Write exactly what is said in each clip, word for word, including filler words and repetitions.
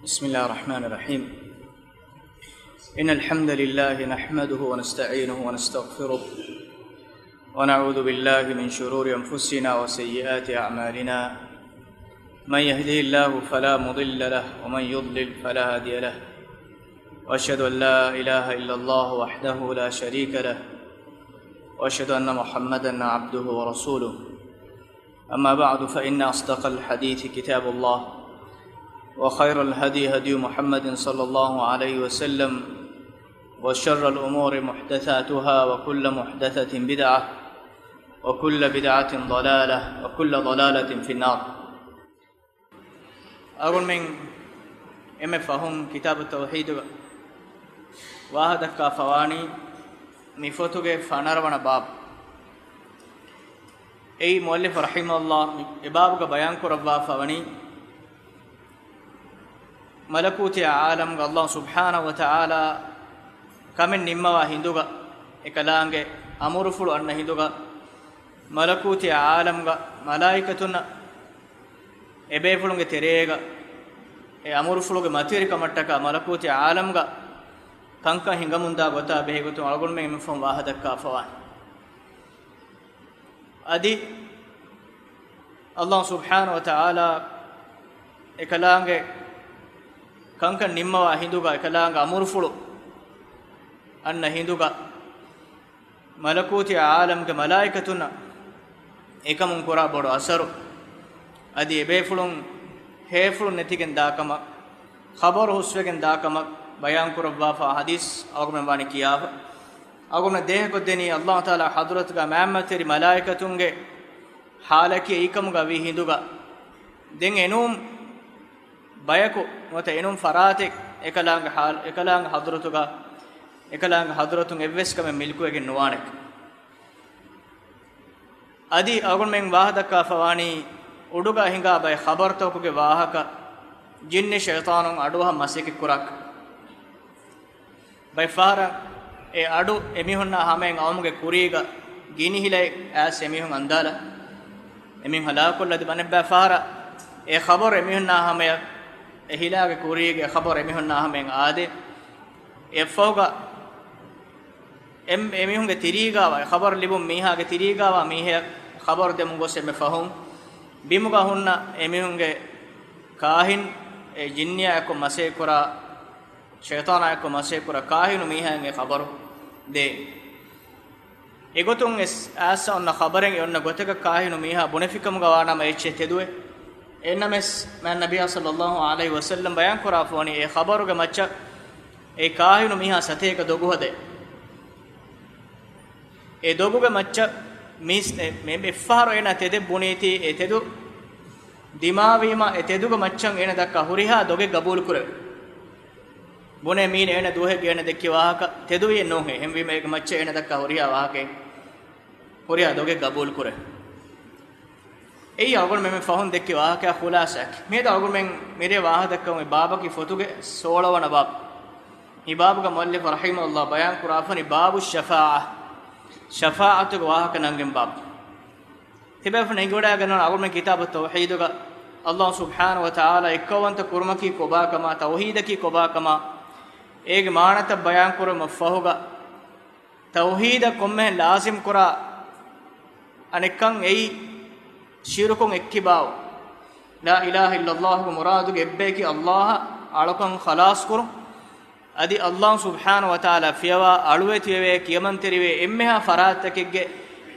بسم الله الرحمن الرحيم. إن الحمد لله نحمده ونستعينه ونستغفره، ونعوذ بالله من شرور أنفسنا وسيئات أعمالنا. من يهده الله فلا مضل له، ومن يضلل فلا هادي له. وأشهد أن لا إله إلا الله وحده لا شريك له، وأشهد أن محمدا عبده ورسوله. أما بعد، فإن أصدق الحديث كتاب الله، وخير الهدي هدي محمد صلى الله عليه وسلم، وشر الأمور محدثاتها، وكل محدثة بدعة، وكل بدعة ضلالة، وكل ضلالة في النار. އަޅުގަނޑުމެން އެންމެ ފަހުން ކިތާބު ތައުޙީދުގަ ވާހަކަދައްކާފަވާނީ މި ފޮތުގެ ފަނަރަ ވަނަ ބާބު. އެއީ މުއައްލިފު ރަޙިމަހުﷲ އެ ބާބުގަ ބަޔާން ކުރައްވާފަވަނީ، މަލަކޫތީ ޢާލަމްގަ ﷲ ސުބްޙާނަހޫ ވަތަޢާލާ ކަމެއް ނިންމަވާ ހިނދުގަ، އެކަލާނގެ އަމުރުފުޅު އަންނަ ހިނދުގަ، މަލަކޫތީ ޢާލަމްގަ މަލާއިކަތުންނަށް އެބޭފުޅުންގެ ތެރޭގަ އެ އަމުރުފުޅުގެ މަތިވެރިކަމަށްޓަކާ މަލަކޫތީ ޢާލަމްގަ ކަންކަން ހިނގަމުންދާ ގޮތާ ބެހޭގޮތުން އަޅުގަނޑުމެން އެންމެ ފަހުން ވާހަކަދައްކާފަވާނެ. އަދި ﷲ ސުބްޙާނަހޫ ވަތަޢާލާ އެކަލާނގެ ކަންކަން ނިންމަވާ ހިނދުގަ، އެކަލާނގެ އަމުރުފުޅު އަންނަ ހިނދުގަ، މަލަކޫތީ ޢާލަމްގެ މަލާއިކަތުންނަށް އެކަމުން ކުރާ ބޮޑު އަސަރު، އަދި އެބޭފުޅުން ހޭފުޅުން ނެތިގެން ދާކަމަށް، ޚަބަރު ހުސްވެގެން ދާކަމަށް ބަޔާން ކުރައްވާފަ ޙަދީޘް އަޅުގަނޑުމެން ވާނީ ކިޔާފަ. އަޅުގަނޑުމެން ދޭހަކޮށްދެނީ ﷲ ތަޢާލާ ޙަޟްރަތުގަ މާތް މަތިވެރި މަލާއިކަތުންގެ ޙާލަކީ އެއީކަމުގަ ވީ ހިނދުގަ، ދެން އެނޫން ބަޔަކު ނުވަތަ އެނޫން ފަރާތެއް އެކަލާނގެ ޙާލް-، އެކަލާނގެ ޙަޟްރަތުގަ، އެކަލާނގެ ޙަޟްރަތުން އެއްވެސް ކަމެއް މިލްކުވެގެން ނުވާނެ. އަދި އަޅުގަނޑުމެން ވާހަކަދައްކާފަވާނީ އުޑުގަ ހިނގާ ބައެއް ޚަބަރުތަކުގެ ވާހަކަ، ޖިންނި ޝައިޠާނުން އަޑުއަހަން މަސައްކަތްކުރާކަން. ބައެއް ފަހަރަށް އެ އަޑު އެމީހުންނާ ހަމަޔަށް އައުމުގެ ކުރީގަ ގިނި ހިލައެއް އައިސް އެމީހުން އަންދާލަ، އެމީހުން ހަލާކުކޮށްލަދި. ބައެއް ފަހަރަށް އެ ޚަބަރު އެމީހުންނާ ހަމަޔަށް އެ ހިލާގެ ކުރީގެ ޚަބަރު އެމީހުންނާ ހަމަޔަށް އާދޭ. އެއަށްފަހުގަ އެ-، އެމީހުންގެ ތިރީގާވާ، އެ ޚަބަރު ލިބުނު މީހާގެ ތިރީގާވާ މީހަޔަށް ޚަބަރު ދެމުން ގޮސް އެންމެ ފަހުން ބިމުގަ ހުންނަ އެމީހުންގެ ކާހިން، އެ ޖިންނިއާއެކު މަސައްކަތްކުރާ، ޝައިޠާނާއެކު މަސައްކަތްކުރާ ކާހިނު މީހާއަށް އެ ޚަބަރު ދޭ. އެގޮތުން އެސް އާސަ އޮންނަ ޚަބަރެއް އެ އޮންނަ ގޮތަކަށް ކާހިނު މީހާ ބުނެފިކަމުގަ ވާނަމަ އެއްޗެއް ތެދުވޭ. އެހެންނަމަވެސް މާތް ނަބިއްޔާ ޞައްލައްލާހު ޢަލައިހި ވަސައްލަމް ބަޔާން ކުރާފަވަނީ އެ ޚަބަރުގެ މައްޗަށް އެ ކާހިނު މީހާ ސަތޭކަ ދޮގު ހަދޭ. އެ ދޮގުގެ މައްޗަށް މީސް-، އެ-، މެ-، އެއްފަހަރު އޭނާ ތެދެއް ބުނީތީ، އެ ތެދު ދިމާވީމަ އެ ތެދުގެ މައްޗަށް އޭނާ ދައްކާ ހުރިހާ ދޮގެއް ގަބޫލުކުރެވޭ. ބުނޭ މީނަ އޭނަ ދުވަހެއްގެ އޭނަ ދެއްކި ވާހަކަ ތެދުވިއެއް ނޫންހޭ. އެހެންވީމަ އޭގެ މައްޗަށް އޭނަ ދައްކާ ހުރިހާ ވާހަކައެއް، ހުރިހާ ދޮގެއް ގަބޫލުކުރޭ. އެއީ އަޅުގަނޑުމެން މި ފަހުން ދެއްކި ވާހަކަ ޚުލާސާއެއް. މިއަދު އަޅުގަނޑުމެން މިރޭ ވާހަކަ ދައްކަމުން އެ ބާބަކީ ފޮތުގެ ސޯޅަ ވަނަ ބާބު. މި ބާބުގަ މުއައްލިފު ރަޙިމަހުﷲ ބަޔާން ކުރާފަނި ބާބު ޝަފާޢަ، ޝަފާޢަތުގެ ވާހަކަ ނަންގެން ބާބު. ތިބޭފުޅުން އެނގިވަޑައިގަންނަވަން އަޅުގަނޑުމެން ކިތާބު ތައުޙީދުގަ ﷲ ސުބްޙާނަހޫ ވަތަޢާލާ އެއްކައުވަންތަ ކުރުމަކީ ކޮބާކަމާ، ތައުޙީދަކީ ކޮބާކަމާ، އޭގެ މާނަތައް ބަޔާން ކުރުމަށް ފަހުގަ، ތައުޙީދަށް ކޮންމެހެން ލާޒިމް ކުރާ އަނެއްކަން އެއީ ޝިރުކުން އެއްކިބާވު. ލާ އިލާހަ އިއްލައްލާހުގެ މުރާދުގެ އެއްބަޔަކީ ﷲ އަށް އަޅުކަން ޚަލާޞް ކުރުން. އަދި ﷲ ސުބްޙާނަހޫ ވަތަޢާލާ ފިޔަވާ އަޅުވެތިވެވޭ ކިޔަމަންތެރިވޭ އެންމެހާ ފަރާތްތަކެއްގެ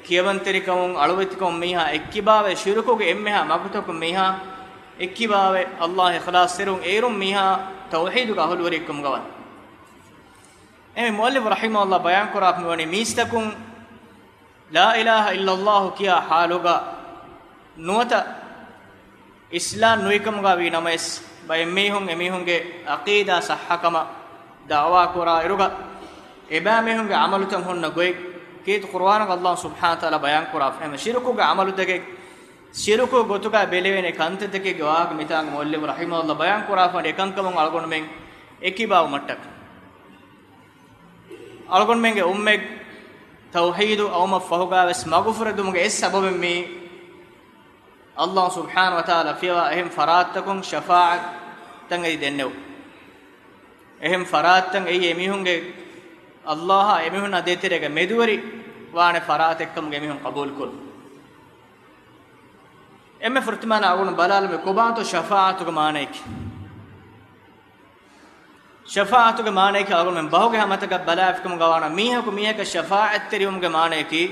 ކިޔަމަންތެރިކަމުން އަޅުވެތިކަމުން މީހާ އެއްކިބާވޭ، ޝިރުކުގެ އެންމެހާ މަގުތަކުން މީހާ އެއްކިބާވޭ، ﷲ އަށް އިޚްލާޞްތެރިވުން އޭރުން މީހާ ތައުޙީދުގެ އަހުލުވެރިއެއްކަމުގަ ވާނެ. އެމެ މުއައްލިފު ރަޙިމަހުﷲ ބަޔާން ކުރާފަ މިވަނީ މީސްތަކުން ލާ އިލާހަ އިއްލައްލާހު ކިޔާ ޙާލުގަ ނުވަތަ އިސްލާމް ނުވިކަމުގަ ވީ ނަމަވެސް، ބައެއް މީހުން އެމީހުންގެ ޢަޤީދާ ޞައްޙަކަމަށް ދަޢުވާ ކުރާ އިރުގަ، އެބައިމީހުންގެ ޢަމަލުތައް ހުންނަ ގޮތް ކީރިތި ޤުރުއާނުގަ ﷲ ސުބްޙާނަހޫ ވަތަޢާލާ ބަޔާން ކުރާފަ. އެހެން ޝިރުކުގެ ޢަމަލުތަކެއް، ޝިރުކު ގޮތުގަ ބެލެވޭނެ ކަންތައްތަކެއްގެ ވާހަކަ މިތާނގަ މުއައްލިފު ރަޙިމަހުﷲ ބަޔާން ކުރާފަ އެކަންކަމުން އަޅުގަނޑުމެން އެކިބާވުމަށްޓަކައި. އަޅުގަނޑުމެންގެ އުއްމަތް ތައުޙީދު އައުމަށް ފަހުގަވެސް މަގުފުރެދުމުގެ އެއް ސަބަބެއް މީ، ﷲ ސުބްޙާނަހޫ ވަތަޢާލާ ފިޔަވާ އެހެން ފަރާތްތަކުން ޝަފާޢަތް އެދި ދެންނެވު. އެހެން ފަރާތްތައް އެއީ އެމީހުންގެ އައްލާހާ އެމީހުންނާ ދޭތެރޭގަ މެދުވެރި ވާނެ ފަރާތެއްކަމުގެ އެމީހުން ޤަބޫލުކުރުން. އެންމެ ފުރަތަމަ އަޅުގަނޑު ބަލާލަމެ ކޮބާތޯ ޝަފާޢަތުގެ މާނަޔަކީ. ޝަފާޢަތުގެ މާނަޔަކީ އަޅުގަނޑުމެން ބަހުގެ ހަމަތަކަށް ބަލާފިކަމުގަ ވާނަ މީހަކު މީހަކަށް ޝަފާޢަތްތެރިވުމުގެ މާނަޔަކީ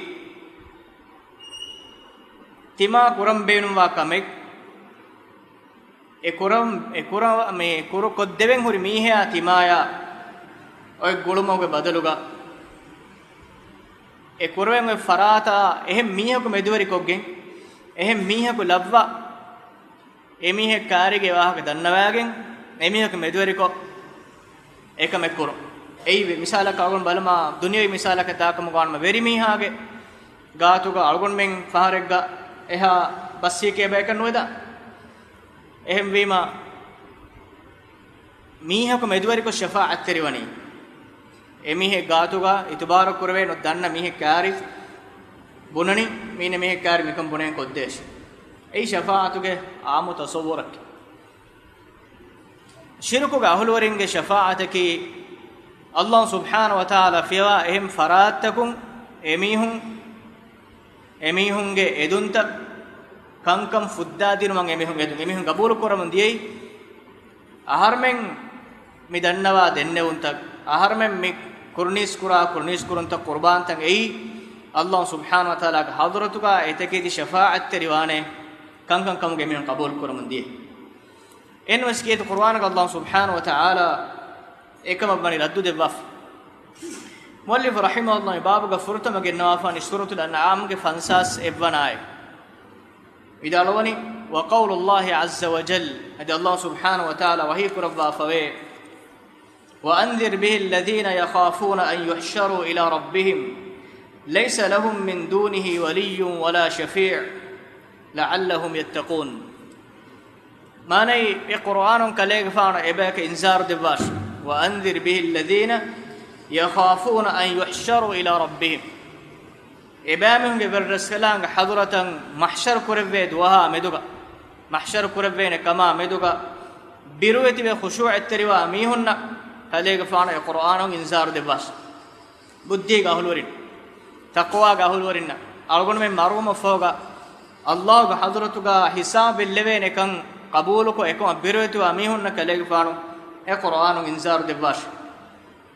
ތިމާ ކުރަން ބޭނުންވާ ކަމެއް އެ ކުރަން، އެ ކުރަ، މި ކުރު ކޮށްދެވެން ހުރި މީހާ ތިމާޔާ އޮތް ގުޅުމުގެ ބަދަލުގަ އެ ކުރެވެން އޮތް ފަރާތާ އެހެން މީހަކު މެދުވެރިކޮށްގެން، އެހެން މީހަކު ލައްވާ، އެމީހެއް ކާރީގެ ވާހަކަ ދަންނަވާގެން، އެމީހަކު މެދުވެރިކޮށް އެކަމެއް ކުރުން. އެއީ މި-، މިސާލަކަށް އަޅުގަނޑު ބަލަމާ، ދުނިޔަވީ މިސާލަކަށް ދާކަމުގަ ވާނަމަ، ވެރިމީހާގެ ގާތުގަ އަޅުގަނޑުމެން ފަހަރެއްގަ އެހާ ބަސްވީކޭ ބަޔަކަށް ނުވެދާނެ. އެހެންވީމަ، މީހަކު މެދުވެރިކޮށް ޝަފާޢަތްތެރިވަނީ، އެމީހެއް ގާތުގަ އިތުބާރު ކުރެވޭ ނު ދަންނަ މީހެއް ކާރި ބުނަނީ، މީނަ މީހެއް ކާރި މިކަން ބުނެ ކޮށްދޭށޭ. އެއީ ޝަފާޢަތުގެ އާއްމު ތަޞައްވުރަކީ. ޝިރުކުގެ އަހުލުވެރިންގެ ޝަފާޢަތަކީ، އައްލާހު ސުބްޙާނަހު ވަތަޢާލާ ފިޔަވާ އެހެން ފަރާތްތަކުން އެމީހުން، އެމީހުންގެ އެދުންތައް ކަންކަން ފުއްދާދިނުމަށް އެމީހުން އެދުން، އެމީހުން ގަބޫލު ކުރަމުން ދިޔައީ، އަހަރުމެން މި ދަންނަވާ ދެންނެވުންތައް، އަހަރުމެން މި ކުރުނީސްކުރާ ކުރުނީސްކުރުންތައް، ޤުރުބާންތައް އެއީ، އައްލާހު ސުބްޙާނަހު ވަތަޢާލާގެ ޙަޟްރަތުގަ އެތަކެތި ޝަފާޢަތްތެރިވާނެ ކަންކަން ކަމުގެ އެމީހުން ޤަބޫލު ކުރަމުން ދިޔަ. އެހެންވެސް ކީރިތި ޤުރުއާނުގަ އައްލާހު ސުބްޙާނަހު ވަތަޢާލާ އެކަމަށް ވަނީ ރައްދު ދެއްވާފަ. މުއައްލިފު ރަޙިމަހުﷲ މި ބާބުގަ ފުރަތަމަ ގެންނަވާފާނީ ސޫރަތުލް އަންޢާމްގެ ފަންސާސް އެއްވަނަ އާޔަތް. ވިދާޅުވަނީ، وقول الله عز وجل، އަދި އައްލާހު ސުބްޙާނަހު ވަތަޢާލާ ވަޙީ ކުރައްވާފަވޭ، وأنذر به الذين يخافون أن يحشروا إلى ربهم ليس لهم من دونه ولي ولا شفيع لعلهم يتقون. މާނައީ، އެ ޤުރުއާނުން ކަލޭގެފާނު އެބަޔަކަށް އިންޒާރު ދެއްވާށި. وأنذر به الذين يخافون أن يحشروا إلى ربهم. އެބައިމީހުންގެ ވެރިރަސްކަލާނގެ ޙަޟުރަތަށް މަޙްޝަރު ކުރެއްވޭ ދުވަހާ މެދުގަ، މަޙްޝަރު ކުރެއްވޭނެ ކަމާ މެދުގަ، ބިރުވެތިވެ ޚުޝޫޢަތްތެރިވާ މީހުންނަށް ކަލޭގެފާނު އެ ޤުރުއާނުން އިންޒާރު ދެއްވާށި. ބުއްދީގެ އަހުލުވެރިން، ތަޤްވާގެ އަހުލުވެރިންނަށް، އަޅުގަނޑުމެން މަރުވުމަށްފަހުގަ އައްލާހުގެ ޙަޟްރަތުގަ ޙިސާބެއް ލެވޭނެކަން ޤަބޫލުކޮށް، އެކަމަށް ބިރުވެތިވާ މީހުންނަށް ކަލޭގެފާނު އެ ޤުރުއާނުން އިންޒާރު ދެއްވާށި.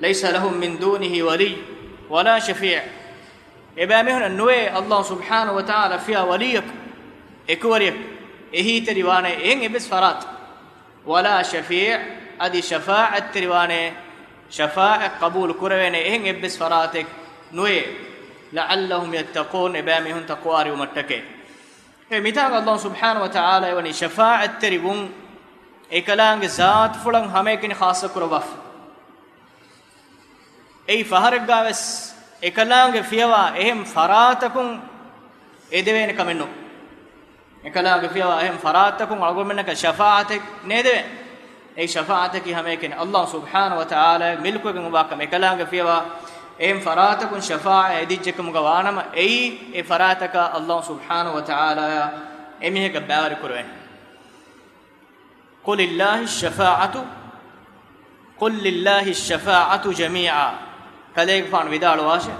ليس لهم من دونه ولي ولا شفيع. އެބައިމީހުންނަށް ނުވޭ އައްލާހު ސުބްޙާނަހު ވަތަޢާލާ ފިޔާ ވަލިއްޔަކު، އެކުވެރިޔަކު، އެހީތެރިވާނެ އެހެން އެއްވެސް ފަރާތެއް. ولا شفيع، އަދި ޝަފާޢަތްތެރިވާނެ، ޝަފާޢަތް ޤަބޫލު ކުރެވޭނެ އެހެން އެއްވެސް ފަރާތެއް ނުވޭ. لعلهم يتقون، އެބައިމީހުން ތަޤްވާވެރިވުމަށްޓަކައި. އެ މިތާގަ އައްލާހު ސުބްޙާނަހު ވަތަޢާލާ އެވަނީ ޝަފާޢަތްތެރިވުން އެކަލާނގެ ޒާތުފުޅަށް ހަމައެކަނި ޚާއްޞަ ކުރައްވާފަ. އެއީ ފަހަރެއްގާވެސް އެކަލާނގެ ފިޔަވާ އެހެން ފަރާތަކުން އެދެވޭނެ ކަމެއް ނޫން. އެކަލާނގެ ފިޔަވާ އެހެން ފަރާތަކުން އަޅުގަނޑުމެންނަކަށް ޝަފާޢަތެއް ނޭދެވޭނެ. އެ ޝަފާޢަތަކީ ހަމައެކަނި އައްލާހު ސުބްޙާނަހު ވަތަޢާލާ މިލްކުވެގެން އޮވާ ކަމެއް. އެކަލާނގެ ފިޔަވާ އެހެން ފަރާތަކުން ޝަފާޢަތް އެދިއްޖެކަމުގަ ވާނަމަ، އެއީ އެ ފަރާތަކަށް އައްލާހު ސުބްޙާނަހު ވަތަޢާލާ އެމީހަކަށް ބައިވެރި ކުރެވޭނެ. قل لله الشفاعة، قل لله الشفاعة جميعا. ކަލޭގެފާނު ވިދާޅުވާށޭ،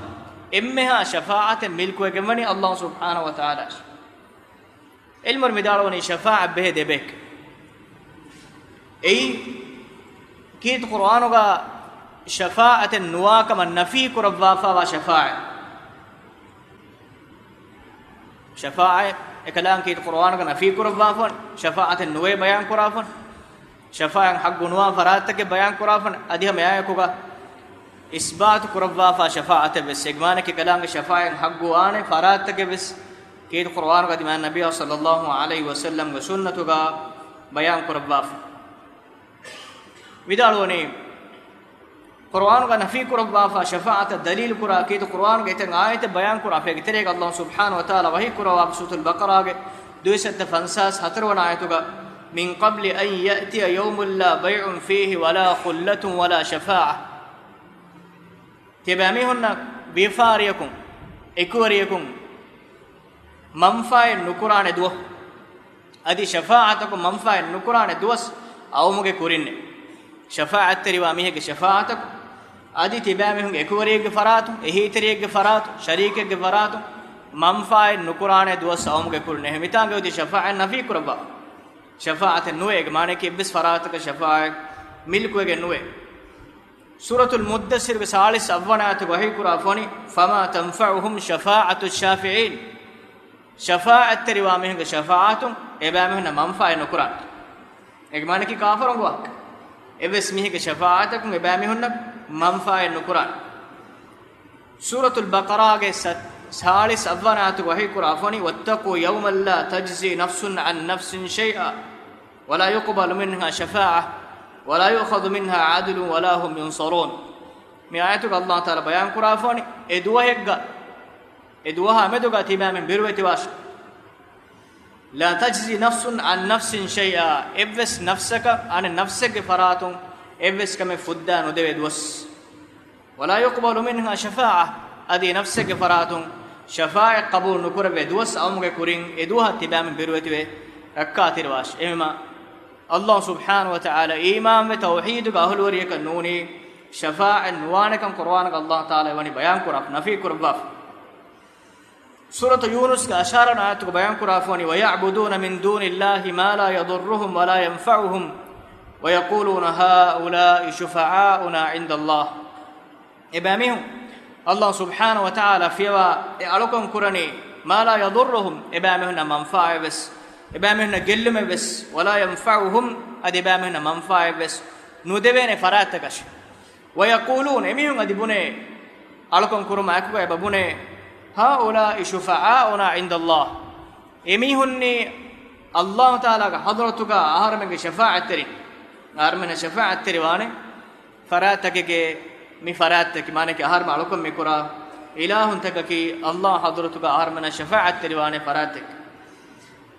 އެންމެހާ ޝަފާޢަތެއް މިލްކުވެގެންވަނީ އައްލާހު ސުބްޙާނަހު ވަތަޢާލާއަށް. ޢިލްމުވެރިން ވިދާޅުވަނީ ޝަފާޢަތް ބެހޭ ދެބަޔަކަށް. އެއީ، ކީރިތި ޤުރުއާނުގަ ޝަފާޢަތެއް ނުވާކަމަށް ނަފީ ކުރައްވާފަވާ ޝަފާޢަތް. ޝަފާޢަތް އެކަލާނގެ ކީރިތި ޤުރުއާނުގަ ނަފީ ކުރައްވާފަން، ޝަފާޢަތެއް ނުވޭ ބަޔާން ކުރާފަން، ޝަފާޢަތް ޙައްޤު ނުވާ ފަރާތްތަކެއް ބަޔާން ކުރާފަން، އަދި ހަމަ އެއާއެކުގަ އިސްބާތު ކުރައްވާފަ ޝަފާޢަތެއް ވެސް، އެގެ މާނައަކީ އެކަލާނގެ ޝަފާޢަތް ޙައްޤު ވާނެ ފަރާތްތަކެއް ވެސް ކީރިތި ޤުރުއާނުގަ އަދި މާތް ނަބިއްޔާ ޞައްލައްލާހު ޢަލައިހި ވަސައްލަމްގެ ސުންނަތުގަ ބަޔާން ކުރައްވާފަ. ވިދާޅުވަނީ، ޤުރުއާނުގަ ނަފީ ކުރައްވާފަ ޝަފާޢަތަށް ދަލީލު ކުރާ ކީރިތި ޤުރުއާނުގެ އެތައް އާޔަތެއް ބަޔާން ކުރާ ފަ އޭގެ ތެރޭގަ އައްލާހު ސުބްޙާނަހު ވަތަޢާލާ ވަޙީ ކުރައްވާ ސޫރަތުލް ބަޤަރާގެ ދުއިސައްތަ ފަންސާސް ހަތަރު ވަނަ އާޔަތުގަ، من قبل أن يأتي يوم لا بيع فيه ولا خلة ولا شفاعة. ތިޔަބައިމީހުންނަށް ވިޔަފާރިޔަކުން، އެކުވެރިޔަކުން މަންފާއެއް ނުކުރާނެ ދުވަހު، އަދި ޝަފާޢަތަކުން މަންފާއެއް ނުކުރާނެ ދުވަސް އައުމުގެ ކުރިންނެއް. ޝަފާޢަތްތެރިވާ މީހެއްގެ ޝަފާޢަތަކުން އަދި ތިބާމީހުންގެ އެކުވެރިއެއްގެ ފަރާތުން، އެހީތެރިއެއްގެ ފަރާތުން، ޝަރީކެއްގެ ފަރާތުން މަންފާއެއް ނުކުރާނެ ދުވަސް އައުމުގެ ކުރިން. އެހެން މިތާނގަ އޮތީ ޝަފާޢަތް ނަފީ ކުރައްވާ. ޝަފާޢަތެއް ނުވޭ. އޭގެ މާނައަކީ އެއްވެސް ފަރާތަކަށް ޝަފާޢަތް މިލްކުވެގެން ނުވޭ. ސޫރަތުލް މުއްދައްސިރުގެ ސާޅީސް އަށްވަނަ އާޔަތުގަ ވަޙީ ކުރާ ފޯނި، فما تنفعهم شفاعة الشافعين. ޝަފާޢަތްތެރިވާ މީހުންގެ ޝަފާޢަތުން އެބައިމީހުންނަށް މަންފާއެއް ނުކުރާނެ. އޭގެ މާނައަކީ ކާފަރުންގެ ވާހަކަ. އެއްވެސް މީހެއްގެ ޝަފާޢަތަކުން އެބައިމީހުންނަށް މަންފާއެއް ނުކުރާނެ. ސޫރަތުލް ބަޤަރާގެ ސަ-، ސާޅީސް އަށްވަނަ އާޔަތުގަ ވަޙީ ކުރާ ފޯނި، واتقوا يوما لا تجزي نفس عن نفس شيئا ولا يقبل منها شفاعة ولا يؤخذ منها عدل ولا هم ينصرون. މި އާޔަތުގަ ﷲ ތަޢާލާ ބަޔާން ކުރާ ފޯނި، އެ ދުވަހެއްގަ، އެ ދުވަހާ މެދުގަ ތިބާމެން ބިރުވެތިވާށި. لا تجزي نفس عن نفس شيئا. އެއްވެސް ނަފްސަކަށް އަނެއް ނަފްސެއްގެ ފަރާތުން އެއްވެސް ކަމެއް ފުއްދާ ނުދެވޭ ދުވަސް. ولا يقبل منها شفاعة. އަދި ނަފްސެއްގެ ފަރާތުން ޝަފާޢަތް ޤަބޫލު ނުކުރެވޭ ދުވަސް އައުމުގެ ކުރިން އެ ދުވަހަށް ތިބާމެން ބިރުވެތިވެ ރައްކާތެރިވާށި. އެހެންވީމާ، ﷲ ސުބްޙާނަހޫ ވަތަޢާލާ އީމާންވެ ތައުޙީދުގެ އަހުލުވެރިޔަކަށް ނޫނީ ޝަފާޢަތް ނުވާނެކަން ޤުރުއާނުގަ ﷲ ތަޢާލާ ވަނީ ބަޔާން ކުރާ، ނަފީ ކުރައްވާފަ. ސޫރަތު ޔޫނުސްގެ އަށާރަ ވަނަ އާޔަތުގަ ބަޔާން ކުރާ ފޯނި، ويعبدون من دون الله ما لا يضرهم ولا ينفعهم ويقولون هؤلاء شفعاؤنا عند الله. އެބައިމީހުން ﷲ ސުބްޙާނަހޫ ވަތަޢާލާ ފިޔަވާ އެ އަޅުކަން ކުރަނީ، ما لا يضرهم، އެބައިމީހުންނަށް މަންފާއެއްވެސް، އެބައިމީހުންނަށް ގެއްލުމެއްވެސް، ولا ينفعهم، އަދި އެބައިމީހުންނަށް މަންފާއެއްވެސް ނުދެވޭނެ ފަރާތްތަކަށް. ويقولون، އެމީހުން އަދި ބުނޭ، އަޅުކަން ކުރުމާ އެކުގަ އެބަ ބުނޭ، هؤلاء شفعاؤنا عند الله، އެމީހުންނީ ﷲ ތަޢާލާގެ ޙަޟްރަތުގަ އަހަރެމެންގެ ޝަފާޢަތްތެރިން، އަހަރެމެންނަށް ޝަފާޢަތްތެރިވާނެ ފަރާތްތަކެކޭ މި ފަރާތްތަކީ. މާނައަކީ އަހަރެމެން އަޅުކަން މިކުރާ އިލާހުންތަކަކީ ﷲ ޙަޟްރަތުގަ އަހަރެމެންނަށް ޝަފާޢަތްތެރިވާނެ ފަރާތްތަކެއް.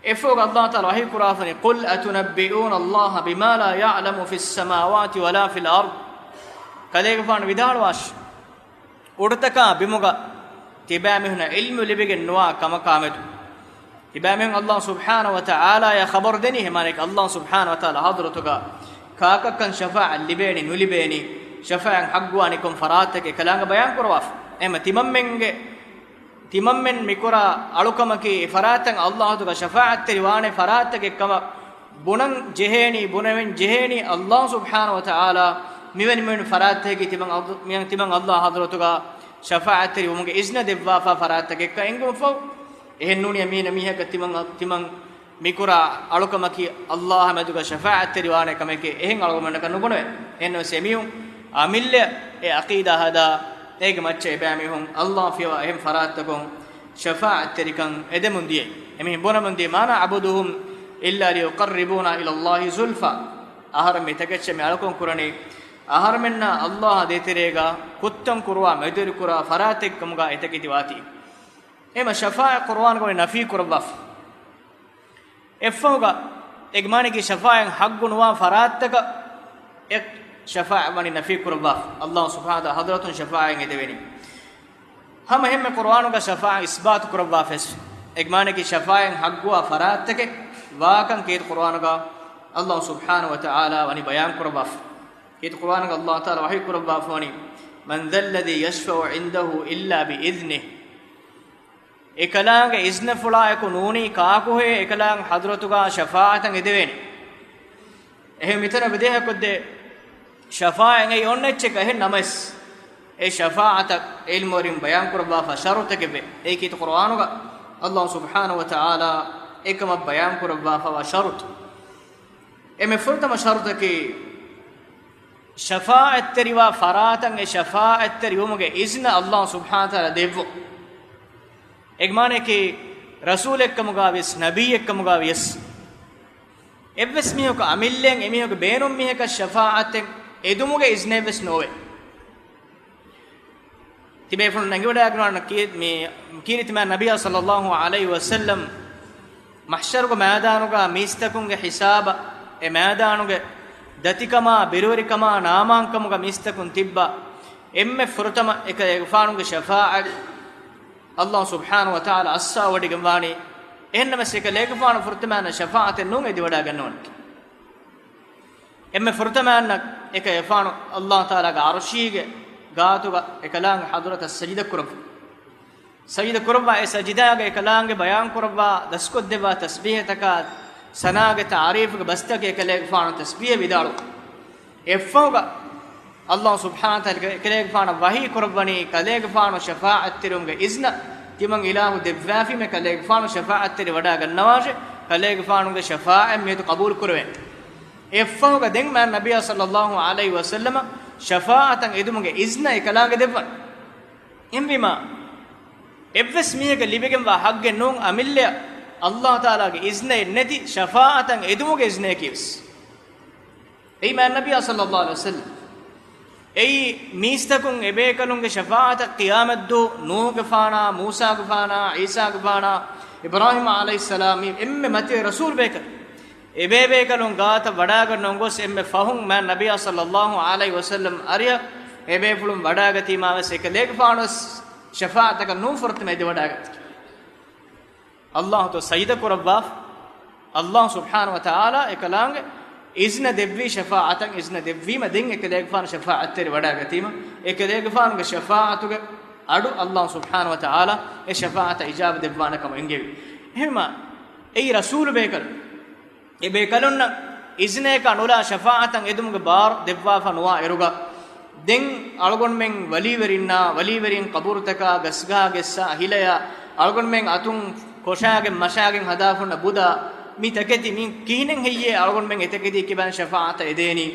އެއަށްފަހުގަ ﷲ ތަޢާލާ ވަޙީ ކުރާފަނީ، قل أتنبئون الله بما لا يعلم في السماوات ولا في الأرض. ކަލޭގެފާނު ވިދާޅުވާށި، އުޑުތަކާ ބިމުގަ ތިބާމީހުންނަށް ޢިލްމު ލިބިގެން ނުވާ ކަމަކާމެދު ތިބާމީހުން ﷲ ސުބްޙާނަހޫ ވަތަޢާލާޔާ ޚަބަރު ދެނީ؟ އެމާނައަކީ ﷲ ސުބްޙާނަހޫ ވަތަޢާލާ ޙަޟްރަތުގަ ކާކަށްކަން ޝަފާޢަތް ލިބޭނީ ނުލިބޭނީ، ޝަފާޢަތް ޙައްޤުވާނީ ކޮން ފަރާތްތަކެއް ކަލާނގަ ބަޔާން ކުރަވާފަ. އެހެންމަ ތިމަންމެންގެ ތިމަންމެން މިކުރާ އަޅުކަމަކީ، އެ ފަރާތަށް ﷲ ގެ ޝަފާޢަތްތެރި ވާނެ ފަރާތްތަކެއް ކަމަށް ބުނަން ޖެހޭނީ، ބުނެވެން ޖެހޭނީ ﷲ ސުބްޙާނަހޫ ވަތަޢާލާ މިވެނި މިވެނި ފަރާތްތަކަކީ ތިމަން ﷲ، މި-، ތިމަން ﷲ ޙަޟްރަތުގަ ޝަފާޢަތްތެރި ވުމުގެ އިޒްނަ ދެއްވާފާ ފަރާތްތަކެއްކަން އެނގުންފަހު. އެހެން ނޫނީ މީނަ މީހަކަށް ތިމަން، ތިމަން މިކުރާ އަޅުކަމަކީ ﷲ މެދުގަ ޝަފާޢަތްތެރި ވާނެ ކަމެކޭ އެހެން އަޅުގަނޑަކަށް ނުބުނެވޭ. އެހެންނަމަވެސް އެމީހުން އަމިއްލަ އެ ޢަޤީދާ ހަދާ، އޭގެ މައްޗަށް އެބައިމީހުން ﷲ ފިޔަވާ އެހެން ފަރާތްތަކުން ޝަފާޢަތްތެރިކަން އެދެމުން ދިޔައީ. އެމީހުން ބުނަމުން ދިޔައީ، ما نعبدهم إلا ليقربونا إلى الله زلفى. އަހަރެން މި ތަކެއްޗަށް މި އަޅުކަން ކުރަނީ، އަހަރެމެންނާ ﷲ ދޭތެރޭގަ ކުށްތައް ކުރުވާ މެދުވެރިކުރާ ފަރާތެއް ކަމުގަ އެތަކެތި ވާތީ. އެހެންމަ ޝަފާޢަތް ޤުރުއާނުގަ ނަފީ ކުރައްވާފަ. އެއަށްފަހުގަ އޭގެ މާނައަކީ ޝަފާޢަތް ޙައްޤު ނުވާ ފަރާތްތަކަށް އެ ޝަފާޢަތް ވަނީ ނަފީ ކުރައްވާފަ. ﷲ ސުބްޙާނަހޫ ވަތަޢާލާ ޙަޟްރަތުން ޝަފާޢަތް އެދެވޭނީ. ހަމަ އެހެންމެ ޤުރުއާނުގަ ޝަފާޢަތް އިސްބާތު ކުރައްވާފަވެސް. އޭގެ މާނައަކީ ޝަފާޢަތް ޙައްޤުވާ ފަރާތްތަކެއް ވާކަން ކީރިތި ޤުރުއާނުގަ ﷲ ސުބްޙާނަހޫ ވަތަޢާލާ ވަނީ ބަޔާން ކުރައްވާފަ. ކީރިތި ޤުރުއާނުގަ ﷲ ތަޢާލާ ވަޙީ ކުރައްވާފަވަނީ، من ذا الذي يشفع عنده إلا بإذنه. އެކަލާނގެ އިޒްނަފުޅާއެކު ނޫނީ ކާކުހޭ އެކަލާނގެ ޙަޟްރަތުގަ ޝަފާޢަތަށް އެދެވޭނެ. އެހެން މިތަނަށް އެބަ ދޭހަކޮށްދޭ ޝަފާޢަތް އެއީ އޮންނަ އެއްޗެއް އެހެން ނަމަވެސް، އެ ޝަފާޢަތަށް ޢިލްމުވެރިން ބަޔާން ކުރައްވާފަ ޝަރުޠެކެވެ. އެއީ ކީރިތި ޤުރުއާނުގަ ﷲ ސުބްޙާނަހޫ ވަތަޢާލާ އެކަމަށް ބަޔާން ކުރައްވާފަވާ ޝަރުޠު. އެންމެ ފުރަތަމަ ޝަރުޠަކީ، ޝަފާޢަތްތެރިވާ ފަރާތަށް އެ ޝަފާޢަތްތެރިވުމުގެ އިޒްނަ ﷲ ސުބްޙާނަހޫ ވަތަޢާލާ ދެއްވުން. އޭގެ މާނައަކީ، ރަސޫލެއްކަމުގަވިޔަސް، ނަބިއްޔެއްކަމުގަވިޔަސް، އެއްވެސް މީހަކު އަމިއްލައިން އެމީހަކު ބޭނުން މީހަކަށް ޝަފާޢަތެއް އެދުމުގެ އިޒްނެއްވެސް ނޯވޭ. ތިބޭފުޅުން ނަނގިވަޑައިގަންނަވާނެ ކީ-، މި ކީރިތި މާތް ނަބިއްޔާ ޞައްލައްލާހު ޢަލައިހި ވަސައްލަމް މަޙްޝަރުގެ މައިދާނުގަ މީސްތަކުންގެ ހިސާބަށް، އެ މައިދާނުގެ ދަތިކަމާ، ބިރުވެރިކަމާ، ނާމާންކަމުގަ މީސްތަކުން ތިއްބާ، އެންމެ ފުރަތަމަ އެކަލޭގެފާނުގެ ޝަފާޢަތް ﷲ ސުބްޙާނަހޫ ވަތަޢާލާ އައްސަވަޑިގެންވާނީ. އެހެންނަމަވެސް އެކަލޭގެފާނު ފުރަތަމަ ޝަފާޢަތެއް ނޫން އެދިވަޑައިގަންނަވަނީ. އެންމެ ފުރަތަމަ އަންނަ އެކަ އެފާނު އައްލާހު ތަޢާލާގެ ޢަރުޝީގެ ގާތުގަ އެކަލާނގެ ޙަޟްރަތަށް ސަޖިދަ ކުރައްވާ. ސަޖިދަ ކުރައްވާ އެ ސަޖިދާގަ އެކަލާނގެ ބަޔާން ކުރައްވާ ދަސްކޮށްދެއްވާ ތަސްބީޙަތަކާ ސަނާގެ ތަޢުރީފުގެ ބަސްތަކެއް އެކަލޭގެފާނު ތަސްބީޙަ ވިދާޅުވާ. އެއްފަހުގަ އައްލާހު ސުބްޙާނަހު ވަތަޢާލާ އެކަލޭގެފާނަށް ވަޙީ ކުރައްވަނީ ކަލޭގެފާނު ޝަފާޢަތްތެރިވުމުގެ އިޒްނަ ތިމަން އިލާހު ދެއްވާފީމޭ ކަލޭގެފާނު ޝަފާޢަތްތެރި ވަޑާގަންނަވާށޭ، ކަލޭގެފާނުގެ ޝަފާޢަތް މިއަދު ޤަބޫލު ކުރެވޭނެ. އެއްފަހުގަ ދެން މާތް ނަބިއްޔާ ޞައްލައްލާހު ޢަލައިހި ވަސައްލަމަށް ޝަފާޢަތަށް އެދުމުގެ އިޒްނަ އެކަލާނގެ ދެއްވަން. އެހެންވީމާ، އެއްވެސް މީހަކަށް ލިބިގެންވާ ޙައްޤެއް ނޫން އަމިއްލައަށް އައްލާހު ތަޢާލާގެ އިޒްނައެއް ނެތި ޝަފާޢަތަށް އެދުމުގެ އިޒްނަޔަކީވެސް. އެއީ މާތް ނަބިއްޔާ ޞައްލައްލާހު ޢަލައިހި ވަސައްލަމް. އެއީ މީސްތަކުން އެބޭކަލުންގެ ޝަފާޢަތަށް ޤިޔާމަތްދުވަހު ނޫޙުގެފާނާ، މޫސާގެފާނާ، ޢީސާގެފާނާ، އިބްރާހީމް ޢަލައިހިއްސަލާމް، މި އެންމެ މަތިވެރި ރަސޫލުބޭކަލުން އެބޭބޭކަލުން ގާތަށް ވަޑާގަންނަ ގޮސް އެންމެ ފަހުން މާތް ނަބިއްޔާ ޞައްލައްލާހު ޢަލައިހި ވަސައްލަމް އަރިހަށް އެބޭފުޅުން ވަޑާގަތީމާވެސް އެކަލޭގެފާނުވެސް ޝަފާޢަތަކަށް ނޫން ފުރަތަމަ އެދިވަޑާގަތީ. އައްލާހު ތަޢާލާ ސަޖިދަ ކުރައްވާފަ. އައްލާހު ސުބްޙާނަހު ވަތަޢާލާ އެކަލާނގެ އިޒްނަ ދެއްވީ ޝަފާޢަތަށް އިޒްނަ ދެއްވީމަ ދެން އެކަލޭގެފާނު ޝަފާޢަތްތެރި ވަޑާގަތީމަ، އެކަލޭގެފާނުގެ ޝަފާޢަތުގެ އަޑު އައްލާހު ސުބްޙާނަހު ވަތަޢާލާ އެ ޝަފާޢަތަށް އިޖާބަ ދެއްވާނެ ކަމަށް އެންގެވި. އެހެންމާ، އެއީ ރަސޫލު ބޭކަލުން. އެބޭކަލުންނަށް އިޒްނަޔަކާ ނުލާ ޝަފާޢަތަށް އެދުމުގެ ބާރު ދެއްވާފަ ނުވާ އިރުގަ، ދެން އަޅުގަނޑުމެން ވަލީވެރިންނާ، ވަލީވެރިން ޤަބުރުތަކާ، ގަސްގަހާ ގެއްސާ ހިލަޔާ، އަޅުގަނޑުމެން އަތުން ކޮށާގެން މަށާގެން ހަދާފަ ހުންނަ ބުދާ، މި ތަކެތި މި ކިހިނެއް ހެއްޔޭ އަޅުގަނޑުމެން އެތަކެތީ ކިބައިން ޝަފާޢަތަށް އެދޭނީ؟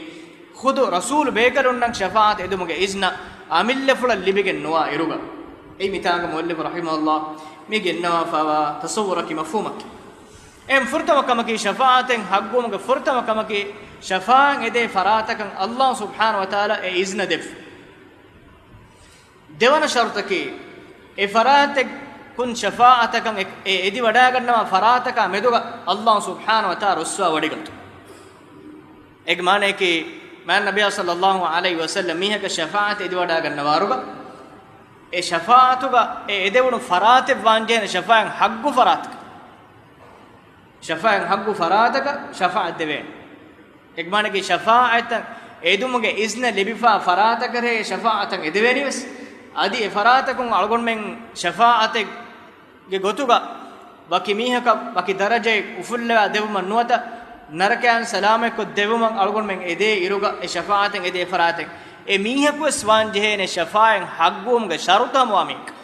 ޚުދު ރަސޫލު ބޭކަލުންނަށް ޝަފާޢަތަށް އެދުމުގެ އިޒްނަ އަމިއްލަފުޅަށް ލިބިގެން ނުވާ އިރުގަ. އެއީ މިތާނގަ މުއައްލިފު ރަޙިމަހުﷲ މި ގެންނަވާފައިވާ ތަޞައްވުރަކީ މަފްހޫމަކީ. އެހެން ފުރަތަމަ ކަމަކީ ޝަފާޢަތެއް ޙައްޤުވުމުގެ ފުރަތަމަ ކަމަކީ ޝަފާޢަތް އެދޭ ފަރާތަކަށް އައްލާހު ސުބްޙާނަހު ވަތަޢާލާ އެ އިޒްނަ ދެއްވުން. ދެވަނަ ޝަރުޠަކީ، އެ ފަރާތެއް ކުން ޝަފާޢަތަކަށް އެ، އެ އެދިވަޑާގަންނަވާ ފަރާތަކާ މެދުގަ އައްލާހު ސުބްޙާނަހު ވަތަޢާލާ ރުއްސަވާ ވޮޑިގަތުން. އޭގެ މާނަޔަކީ، މާތް ނަބިއްޔާ ޞައްލައްލާހު ޢަލައިހި ވަސައްލަމް މީހަކަށް ޝަފާޢަތް އެދިވަޑާގަންނަވާއިރުގަ، އެ ޝަފާޢަތުގަ އެ އެދެވުނު ފަރާތެއް ވާންޖެހޭނެ ޝަފާޢަތް ޙައްޤު ފަރާތަކަށް. ޝަފާޢަތް ޙައްޤު ފަރާތަކަށް ޝަފާޢަތް ދެވޭނެ. އޭގެ މާނަޔަކީ ޝަފާޢަތަށް އެދުމުގެ އިޒްނަ ލިބިފާ ފަރާތަކަށޭ ޝަފާޢަތަށް އެދެވޭނީވެސް. އަދި އެ ފަރާތަކުން އަޅުގަނޑުމެން ޝަފާޢަތެއް ގެ ގޮތުގަ ވަކި މީހަކަށް ވަކި ދަރަޖައެއް އުފުއްލަވާ ދެވުމަށް ނުވަތަ، ނަރަކައިން ސަލާމަތްކޮށް ދެވުމަށް އަޅުގަނޑުމެން އެދޭ އިރުގަ އެ ޝަފާޢަތެއް އެދޭ ފަރާތެއް އެ މީހަކުވެސް ވާން ޖެހޭނެ ޝަފާޢަތް ޙައްޤުވުމުގެ ޝަރުޠު ހަމަވާ މީހަކަށް.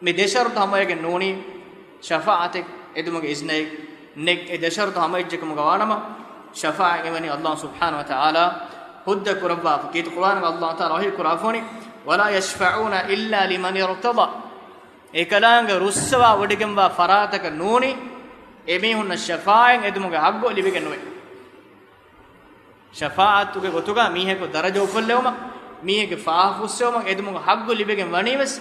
މި ދެ ޝަރުޠު ހަމަވެގެން ނޫނީ ޝަފާޢަތެއް އެދުމުގެ އިޒްނައެއް ނެތް. އެ ދެ ޝަރުޠު ހަމަވެއްޖެކަމުގަ ވާނަމަ، ޝަފާޢަތް އެވަނީ އައްލާހު ސުބްޙާނަހު ވަތަޢާލާ ހުއްދަ ކުރައްވާފަ. ކީރިތި ޤުރުއާނުގަ އައްލާހު ތަޢާލާ ވަޙީ ކުރާފަވަނީ، "ولا يشفعون إلا لمن ارتضى." އެކަލާނގެ ރުއްސަވާ ވޮޑިގެންވާ ފަރާތަކަށް ނޫނީ އެމީހުންނަށް ޝަފާޢަތް އެދުމުގެ ޙައްޤު ލިބިގެން ނުވޭ. ޝަފާޢަތުގެ ގޮތުގަ މީހަކު ދަރަޖަ އުފުއްލެވުމަށް، މީހެއްގެ ފާފަ ފުއްސެވުމަށް އެދުމުގެ ޙައްޤު ލިބިގެން ވަނީވެސް،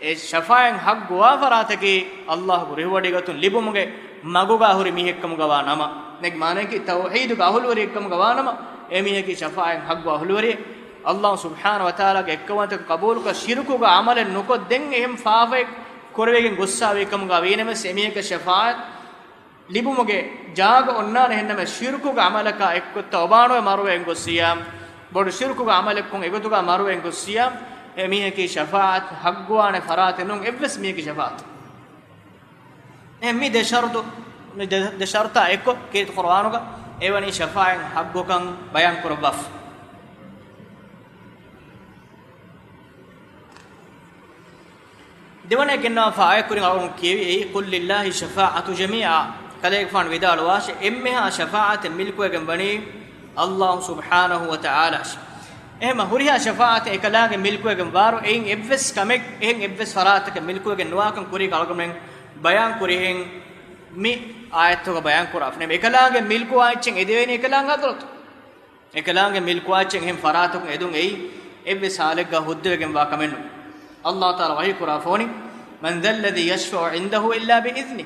އެ ޝަފާޢަތް ޙައްޤުވާ ފަރާތަކީ އައްލާހުގެ ރިހުވޮޑިގަތުން ލިބުމުގެ މަގުގަ ހުރި މީހެއްކަމުގަ ވާ ނަމަ. އޭގެ މާނަޔަކީ ތައުޙީދުގެ އަހުލުވެރިއެއްކަމުގަ ވާ ނަމަ، އެމީހަކީ ޝަފާޢަތް ޙައްޤުވާ އަހުލުވެރިއެއް. އައްލާހު ސުބްޙާނަހު ވަތަޢާލާގެ އެއްކައުވަންތަކަން ޤަބޫލުކޮށް، ޝިރުކުގެ ޢަމަލެއް ނުކޮށް، ދެން އެހެން ފާފައެއް ކުރެވިގެން ގޮއްސާވީ ކަމުގަ ވީނަމަވެސް، އެމީހަކަށް ޝަފާޢަތް ލިބުމުގެ ޖާގަ އޮންނާނެ. އެހެންނަމަވެސް، ޝިރުކުގެ ޢަމަލަކާ އެއްކޮށް ތައުބާނުވެ މަރުވެގެން ގޮއްސިޔާ، ބޮޑު ޝިރުކުގެ ޢަމަލެއްކޮށް އެގޮތުގަ މަރުވެގެން ގޮއްސިޔާ، އެމީހަކީ ޝަފާޢަތް ޙައްޤުވާނެ ފަރާތެއް ނޫން އެއްވެސް މީހަކީ ޝަފާޢަތު. އެ މި ދެ ޝަރުޠު، މި ދެ، ދެ ޝަރުޠާ އެއްކޮށް، ކީރިތި ޤުރުއާނުގަ އެވަނީ ޝަފާޢަތް ޙައްޤުކަން ބަޔާން ކުރައްވާފަ. ދެވަނަ ގެންނަވާފަ އާޔަތް ކުރިން އަޅުގަނޑު ކިޔެވި އެއީ، "قل لله الشفاعة جميعا." ކަލޭގެފާނު ވިދާޅުވާށެ، އެންމެހާ ޝަފާޢަތެއް މިލްކުވެގެން ވަނީ އައްލާހު ސުބްޙާނަހު ވަތަޢާލާއަށް. އެހެންމަ ހުރިހާ ޝަފާޢަތެއް އެކަލާނގެ މިލްކުވެގެން ވާރު، އެއިން އެއްވެސް ކަމެއް އެހެން އެއްވެސް ފަރާތަކެއް މިލްކުވެގެން ނުވާކަން ކުރީގަ އަޅުގަނޑުމެން ބަޔާން ކުރިހެން މި އާޔަތުގަ ބަޔާން ކުރާފަ. އެކަލާނގެ މިލްކުވާ އެއްޗެއް އެދެވޭނީ އެކަލާނގެ ޙަޟްރަތު. އެކަލާނގެ މިލްކުވާ އެއްޗެއް އެހެން ފަރާތަކުން އެދުން އެއީ އެއްވެސް ހާލެއްގަ ހުއްދަވެގެންވާ ކަމެއް ނޫން. އައްލާހު ތަޢާލާ ވަޙީ ކުރާފަވަނީ، "من ذا الذي يشفع عنده إلا بإذنه."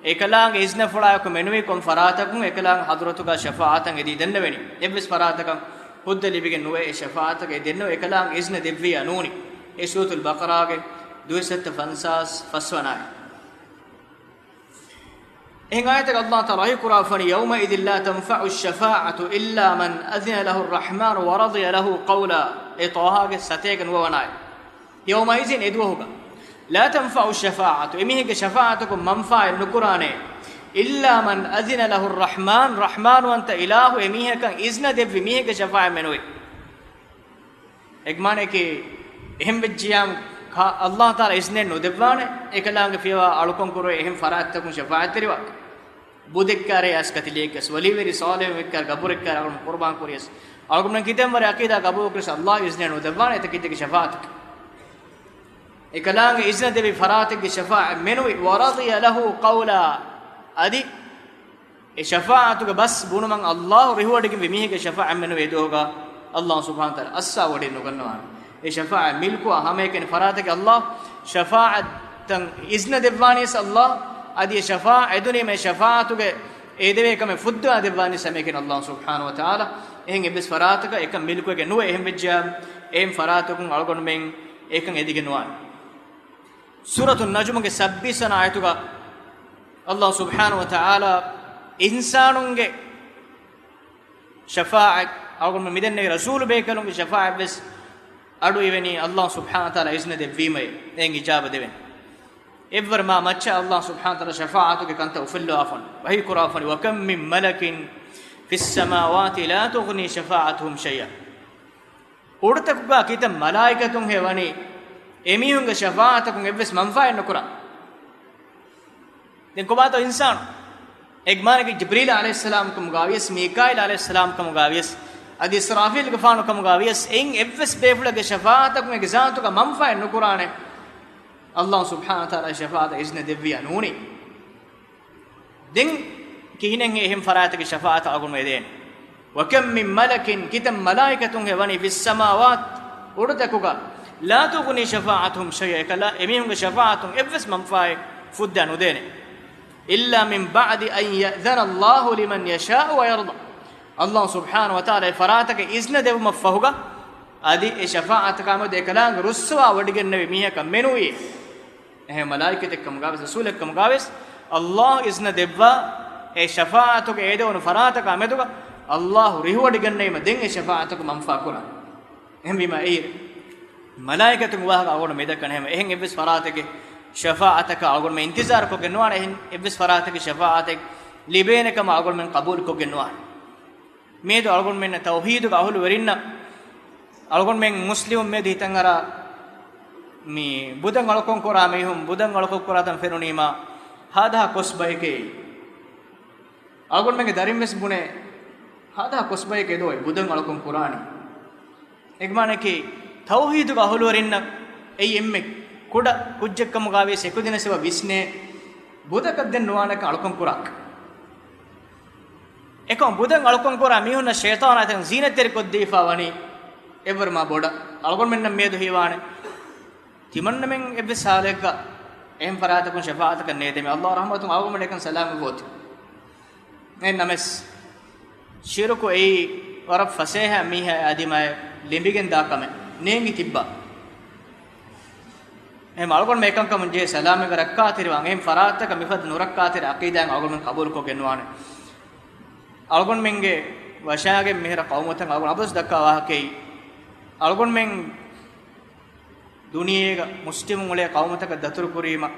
އެކަލާނގެ އިޒްނަފުޅާއެކު މެނުވީ ކޮން ފަރާތަކުން އެކަލާނގެ ޙަޟްރަތުގަ ޝަފާޢަތަށް އެދީ ދެންނެވެނީ. އެއްވެސް ފަރާތަކަށް ހުއްދަ ލިބިގެން ނުވޭ އެ ޝަފާޢަތަކަށް އެ ދެންނެވުން އެކަލާނގެ އިޒްނަ ދެއްވިއްޔާ ނޫނީ. އެ ސޫރަތުލް ބަޤަރާގެ ދުއިސައްތަ ފަންސާސް ފަސްވަނަ އާޔަތް. އެހެން އާޔަތަކަށް އައްލާހު ތަޢާލާ ވަޙީ ކުރާފަނީ، يَوْمَئِذٍ لَا تَنْفَعُ الشَّفَاعَةُ إِلَّا مَنْ أَذِنَ لَهُ الرَّحْمَٰنُ وَرَضِيَ لَهُ قَوْلًا. އެ ޠާހާގެ ސަތޭކަ ނުވަވަނާ އާޔަތް. يَوْمَئِذٍ އެދުވަހުގަ، لَا تَنْفَعُ الشَّفَاعَةُ އެމީހެއްގެ ޝަފާޢަތަކުން މަންފާއެއް ނުކުރާނެ، إِلَّا مَنْ أَذِنَ لَهُ الرَّحْمَٰنُ ރަޙްމާންވަންތަ އިލާހު އެމީހަކަށް އިޒްނަ ދެއްވި މީހެއްގެ ޝަފާޢަތް މެނުވީ. އެގްމާނެކޭ އެހެން ވެއްޖިޔާމު ކާ-، އައްލާހު ތަޢާލާ އިޒްނެއް ނުދެއްވާނެ، އެކަލާނގެ ފިޔަވާ އަޅުކަން ކުރޭ އެހެން ފަރާތްތަކުން ޝަފާޢަތްތެރިވާ. ބުދެއްކާރޭ އަސް ކަތިލިއެއްގަސް، ވަލީވެރި ޞާލިޙުން އެއްކާރ ގަބުރެއްކާރ އަޅުން ޤުރުބާން ކުރިޔަސް، އަޅުގަނޑުމެން ކިތަން ވަރެ ޢަޤީދާ ގަބޫލު ކުރިޔަސް، އައްލާހު އިޒްނެއް ނުދެއްވާނެ އެތަކެއްތަކެއް ޝަފާޢަތަކަށް. އެކަލާނގެ އިޒްނަ ދެވި ފަރާތެއްގެ ޝަފާޢަތް މެނުވި، وَرَضِيَ لَهُ قَوْلًا އަދި އެ ޝަފާޢަތުގެ ބަސް ބުނުމަށް އައްލާހު ރިހުވަޑިގެންވި މީހެއްގެ ޝަފާޢަތް މެނުވޭ ދޯގަ އައްލާހު ސުބްޙާނަހު ވަތަޢާލާ އައްސާ ވޮޑި ނުގަންނަވާނެ. އެ ޝަފާޢަތް މިލްކުވާ ހަމައެކަނި ފަރާތަކީ އައްލާހު ޝަފާޢަތަށް އިޒްނަ ދެއްވާނީސް އައްލާހު އަދި އެ ޝަފާޢަތް އެދުނީމަ އެ ޝަފާޢަތުގެ އެދެވޭ ކަމެއް ފުއްދާ ދެއްވާނީސް ހަމައެކަނި އައްލާހު ސުބްޙާނަހު ވަތަޢާލާ. އެހެން އެއްވެސް ފަރާތަކަށް އެކަން މިލްކުވެގެން ނުވޭ. އެހެން ވެއްޖެޔާ އެހެން ފަރާތަކުން އަޅުގަނޑުމެން އެކަން އެދިގެން ނުވާނެ. ސޫރަތު ނަޖުމުގެ ސައްބީސް ވަނަ އާޔަތުގަ އައްލާހު ސުބްޙާނަހު ވަތަޢާލާ އިންސާނުންގެ ޝަފާޢަތް އަޅުގަނޑު މިދެންނެވި ރަސޫލު ބޭކަލުންގެ ޝަފާޢަތް ވެސް އަޑު އިވެނީ އައްލާހު ސުބްޙާނަހު ވަތަޢާލާ އިޒްނަ ދެއްވީމައޭ އެއިން އިޖާބަ ދެވެން. އެއްވަރު މާ މައްޗަށް އައްލާހު ސުބްޙާނަހު ވަތަޢާލާ ޝަފާޢަތުގެ ކަންތައް އުފުއްލަވާފަން ވަޙީ ކުރާފަނި، وَكَم مِّن مَّلَكٍ فِي السَّمَاوَاتِ لَا تُغْنِي شَفَاعَتُهُمْ شَيْئًا. އުޑުތަކުގަ ކިތައް މަލާއިކަތުންހޭ ވަނީ އެމީހުންގެ ޝަފާޢަތަކުން އެއްވެސް މަންފާއެއް ނުކުރާ. ދެން ކޮބާތޯ އިންސާނު؟ އެގްމާނަކީ ޖިބްރީލް ޢަލައިހިއްސަލާމް ކަމުގައިވިޔަސް، މީކާއީލް ޢަލައިހިއްސަލާމް ކަމުގައިވިޔަސް، އަދި އިސްރާފީލްގެފާނު ކަމުގައިވިޔަސް، އެއިން އެއްވެސް ބޭފުޅެއްގެ ޝަފާޢަތަކުން އޭގެ ޒާތުގަ މަންފާއެއް ނުކުރާނެ. އައްލާހު ސުބްޙާނަހު ވަތަޢާލާ ޝަފާޢަތަށް އިޒްނަ ދެއްވިޔާ ނޫނީ. ދެން ކިހިނެއްހޭ އެހެން ފަރާތަކީ ޝަފާޢަތަށް އަޅުގަނޑު އެދޭނެ؟ وَكَم مِّن مَّلَكٍ ކިތައް މަލާއިކަތުންހޭ ވަނީ فِي السَّمَاوَاتِ އުޑުތަކުގަ لَا تُغْنِي شَفَاعَتُهُمْ شَيْئًا އެކަލާ އެމީހުންގެ ޝަފާޢަތުން އެއްވެސް މަންފާއެއް ފުއްދާ ނުދޭނެ. إِلَّا مِن بَعْدِ أَن يَأْذَنَ اللَّهُ لِمَن يَشَاءُ وَيَرْضَىٰ އައްލާހު ސުބްޙާނަހު ވަތަޢާލާ އެ ފަރާތަކަށް އިޒްނަ ދެވުމަށްފަހުގަ އަދި އެ ޝަފާޢަތަކާމެދު އެކަލާނގެ ރުއްސަވާ ވޮޑިގެންނެވި މީހަކަށް މެނުވީ. އެހެން މަލާއިކަތެއްކަމުގަވެސް، ރަސޫލެއްކަމުގަވެސް، އައްލާހު އިޒްނަ ދެއްވާ، އެ ޝަފާޢަތުގެ އެދެވުނު ފަރާތަކާ މެދުގަ އައްލާހު ރިހުވަޑިގަންނައީމަ ދެން އެ ޝަފާޢަތަކު މަންފާ ކުރާ. އެހެންވީމަ އެއީ މަލާއިކަތުން ވާހަކަ އަޅުގަނޑު މިދައްކަން ހަމަ އެހެން އެއްވެސް ފަރާތެކެ ޝަފާޢަތަކަށް އަޅުގަނޑުމެ އިންތިޒާރު ކޮށްގެން ނުވާނެ، އެހެން އެއްވެސް ފަރާތެކެ ޝަފާޢަތެއް ލިބޭނެ ކަމަށް އަޅުގަނޑުމެން ޤަބޫލު ކޮށްގެން ނުވާނެ. މިއަދު އަޅުގަނޑުމެންނަށް ތައުޙީދުގެ އަހުލުވެރިންނަށް އަޅުގަނޑުމެން މުސްލިމުން މިއަދު ހިތަށް އަރާ، މި ބުދަށް އަޅުކަން ކުރާ މީހުން ބުދަށް އަޅުކަން ކުރާތަން ފެނުނީމާ ހާދަހާ ކޮސް ބަޔެކޭ. އަޅުގަނޑުމެންގެ ދަރިން ވެސް ބުނޭ ހާދަހާ ކޮސް ބަޔެކޭ ދޯ އެ ބުދަށް އަޅުކަން ކުރާނީ. އެގްމާނަކީ ތައުޙީދުގެ އަހުލުވެރިންނަށް އެއީ އެންމެ ކުޑަ ކުއްޖެއްކަމުގަވެސް އެކުދިނަސް އެބަ ވިސްނޭ ބުދަކަށް ދެން ނުވާނެކަން އަޅުކަން ކުރާކަށް. އެކަމަ ބުދަށް އަޅުކަން ކުރާ މީހުންނަށް ޝައިޠާނާ އެތަން ޒީނަތްތެރި ކޮށްދީފާ ވަނީ އެއްވަރު މާ ބޮޑަށް. އަޅުގަނޑުމެންނަށް މިއަދު ހީވާނެ ތިމަންނަމެން އެއްވެސް ހާލެއްގަ އެހެން ފަރާތަކުން ޝަފާޢަތަކަށް ނޭދެމެ. އައްލާހު ރަޙްމަތުން އަޅުގަނޑުމެން އެކަން ސަލާމަތް ވޯތި. އެހެން ނަމަވެސް، ޝިރުކު އެއީ ވަރަށް ފަސޭހަ މީހާ އަދި މާތް ލިބިގެން ދާ ކަމެއް ނޭނގި ތިއްބާ. އެހެން އަޅުގަނޑުމެން އެކަންކަމުން ޖެހޭ ސަލާމަތްވެ ރައްކާތެރިވާން. އެހެން ފަރާތަކަށް މިފަދަ ނުރައްކާތެރި ޢަޤީދާއެއް އަޅުގަނޑުމެން ޤަބޫލުކޮށްގެން ނުވާނެ. އަޅުގަނޑުމެންގެ ވަށާގެން މިހިރަ ޤައުމުތައް އަޅުގަނޑު އަބަދުވެސް ދައްކާ ވާހަކައީ، އަޅުގަނޑުމެން ދުނިޔޭގަ މުސްލިމުން އުޅޭ ޤައުމުތަކަށް ދަތުރުކުރީމަ،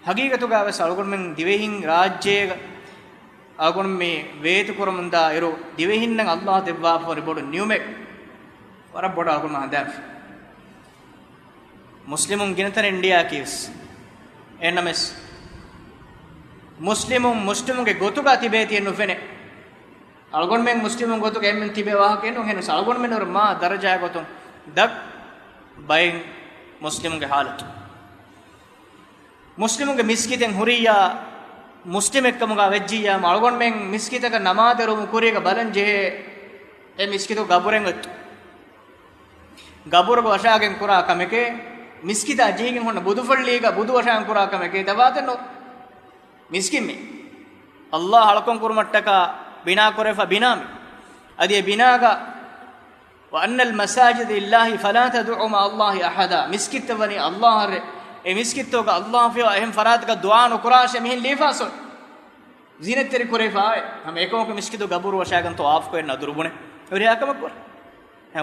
ހަގީގަތުގަވެސް އަޅުގަނޑުމެން ދިވެހިން ރާއްޖޭގަ އަޅުގަނޑު މި ވޭތުކުރަމުންދާ އިރު، ދިވެހިންނަށް އައްލާހު ދެއްވާފަ ހުރި ބޮޑު ނިޢުމަތް ވަރަށް ބޮޑަށް އަޅުގަނޑު ހަނދާންފި. މުސްލިމުން ގިނަ ތަނެއް އިންޑިއާއަކީވެސް. އެހެންނަމަވެސް، މުސްލިމުން މުސްލިމުންގެ ގޮތުގަ ތިބޭތީ ނުފެނޭ. އަޅުގަނޑުމެން މުސްލިމުން ގޮތުގަ އެންމެން ތިބޭ ވާހަކައެއް ނޫން. އެހެނަސް އަޅުގަނޑުމެން ހުރި މާ ދަރަޖާ ގޮތުން ދަށް ބައެއް މުސްލިމުންގެ ހާލަތު. މުސްލިމުންގެ މިސްކިތެއް ހުރިއްޔާ، މުސްލިމެއްކަމުގަ ވެއްޖިއްޔާ، އަޅުގަނޑުމެން މިސްކިތަކަށް ނަމާދަށް އެރުމުގެ ކުރީގަ ބަލަން ޖެހޭ އެ މިސްކިތު ގަބުރެއް އޮތް. ގަބުރުގަ ވަށާގެން ކުރާ ކަމެކޭ، މިސްކިތާ ޖެހިގެން ހުންނަ ބުދުފައްޅީގަ ބުދު ވަށާގެން ކުރާ ކަމެކޭ، ތަފާތެއް ނޯ. މިސްކިތް މީ އައްލާހު އަޅުކަން ކުރުމަށްޓަކާ ބިނާ ކުރެފަ ބިނާ މީ. އަދި އެ ބިނާގަ، وَأَنَّ الْمَسَاجِدَ لِلَّهِ فَلَا تَدْعُوا مَعَ اللَّهِ أَحَدًا، މިސްކިތްތައް ވަނީ އައްލާހަށޭ. އެ މިސްކިތްތަކުގަ އައްލާހު ފިޔަވާ އެހެން ފަރާތަކަށް ދުޢާ ނުކުރާށޭ މިހެން ލީފާސް އޮތް. ޒީނަތްތެރި ކުރެވިފައި ހަމަ އެކަމަކު މިސްކިތު ގަބުރު ވަށާގެން ތަވާފު ކޮށް ނަދުރު ބުނެ ހުރިހާ ކަމެއް ކުރޭ.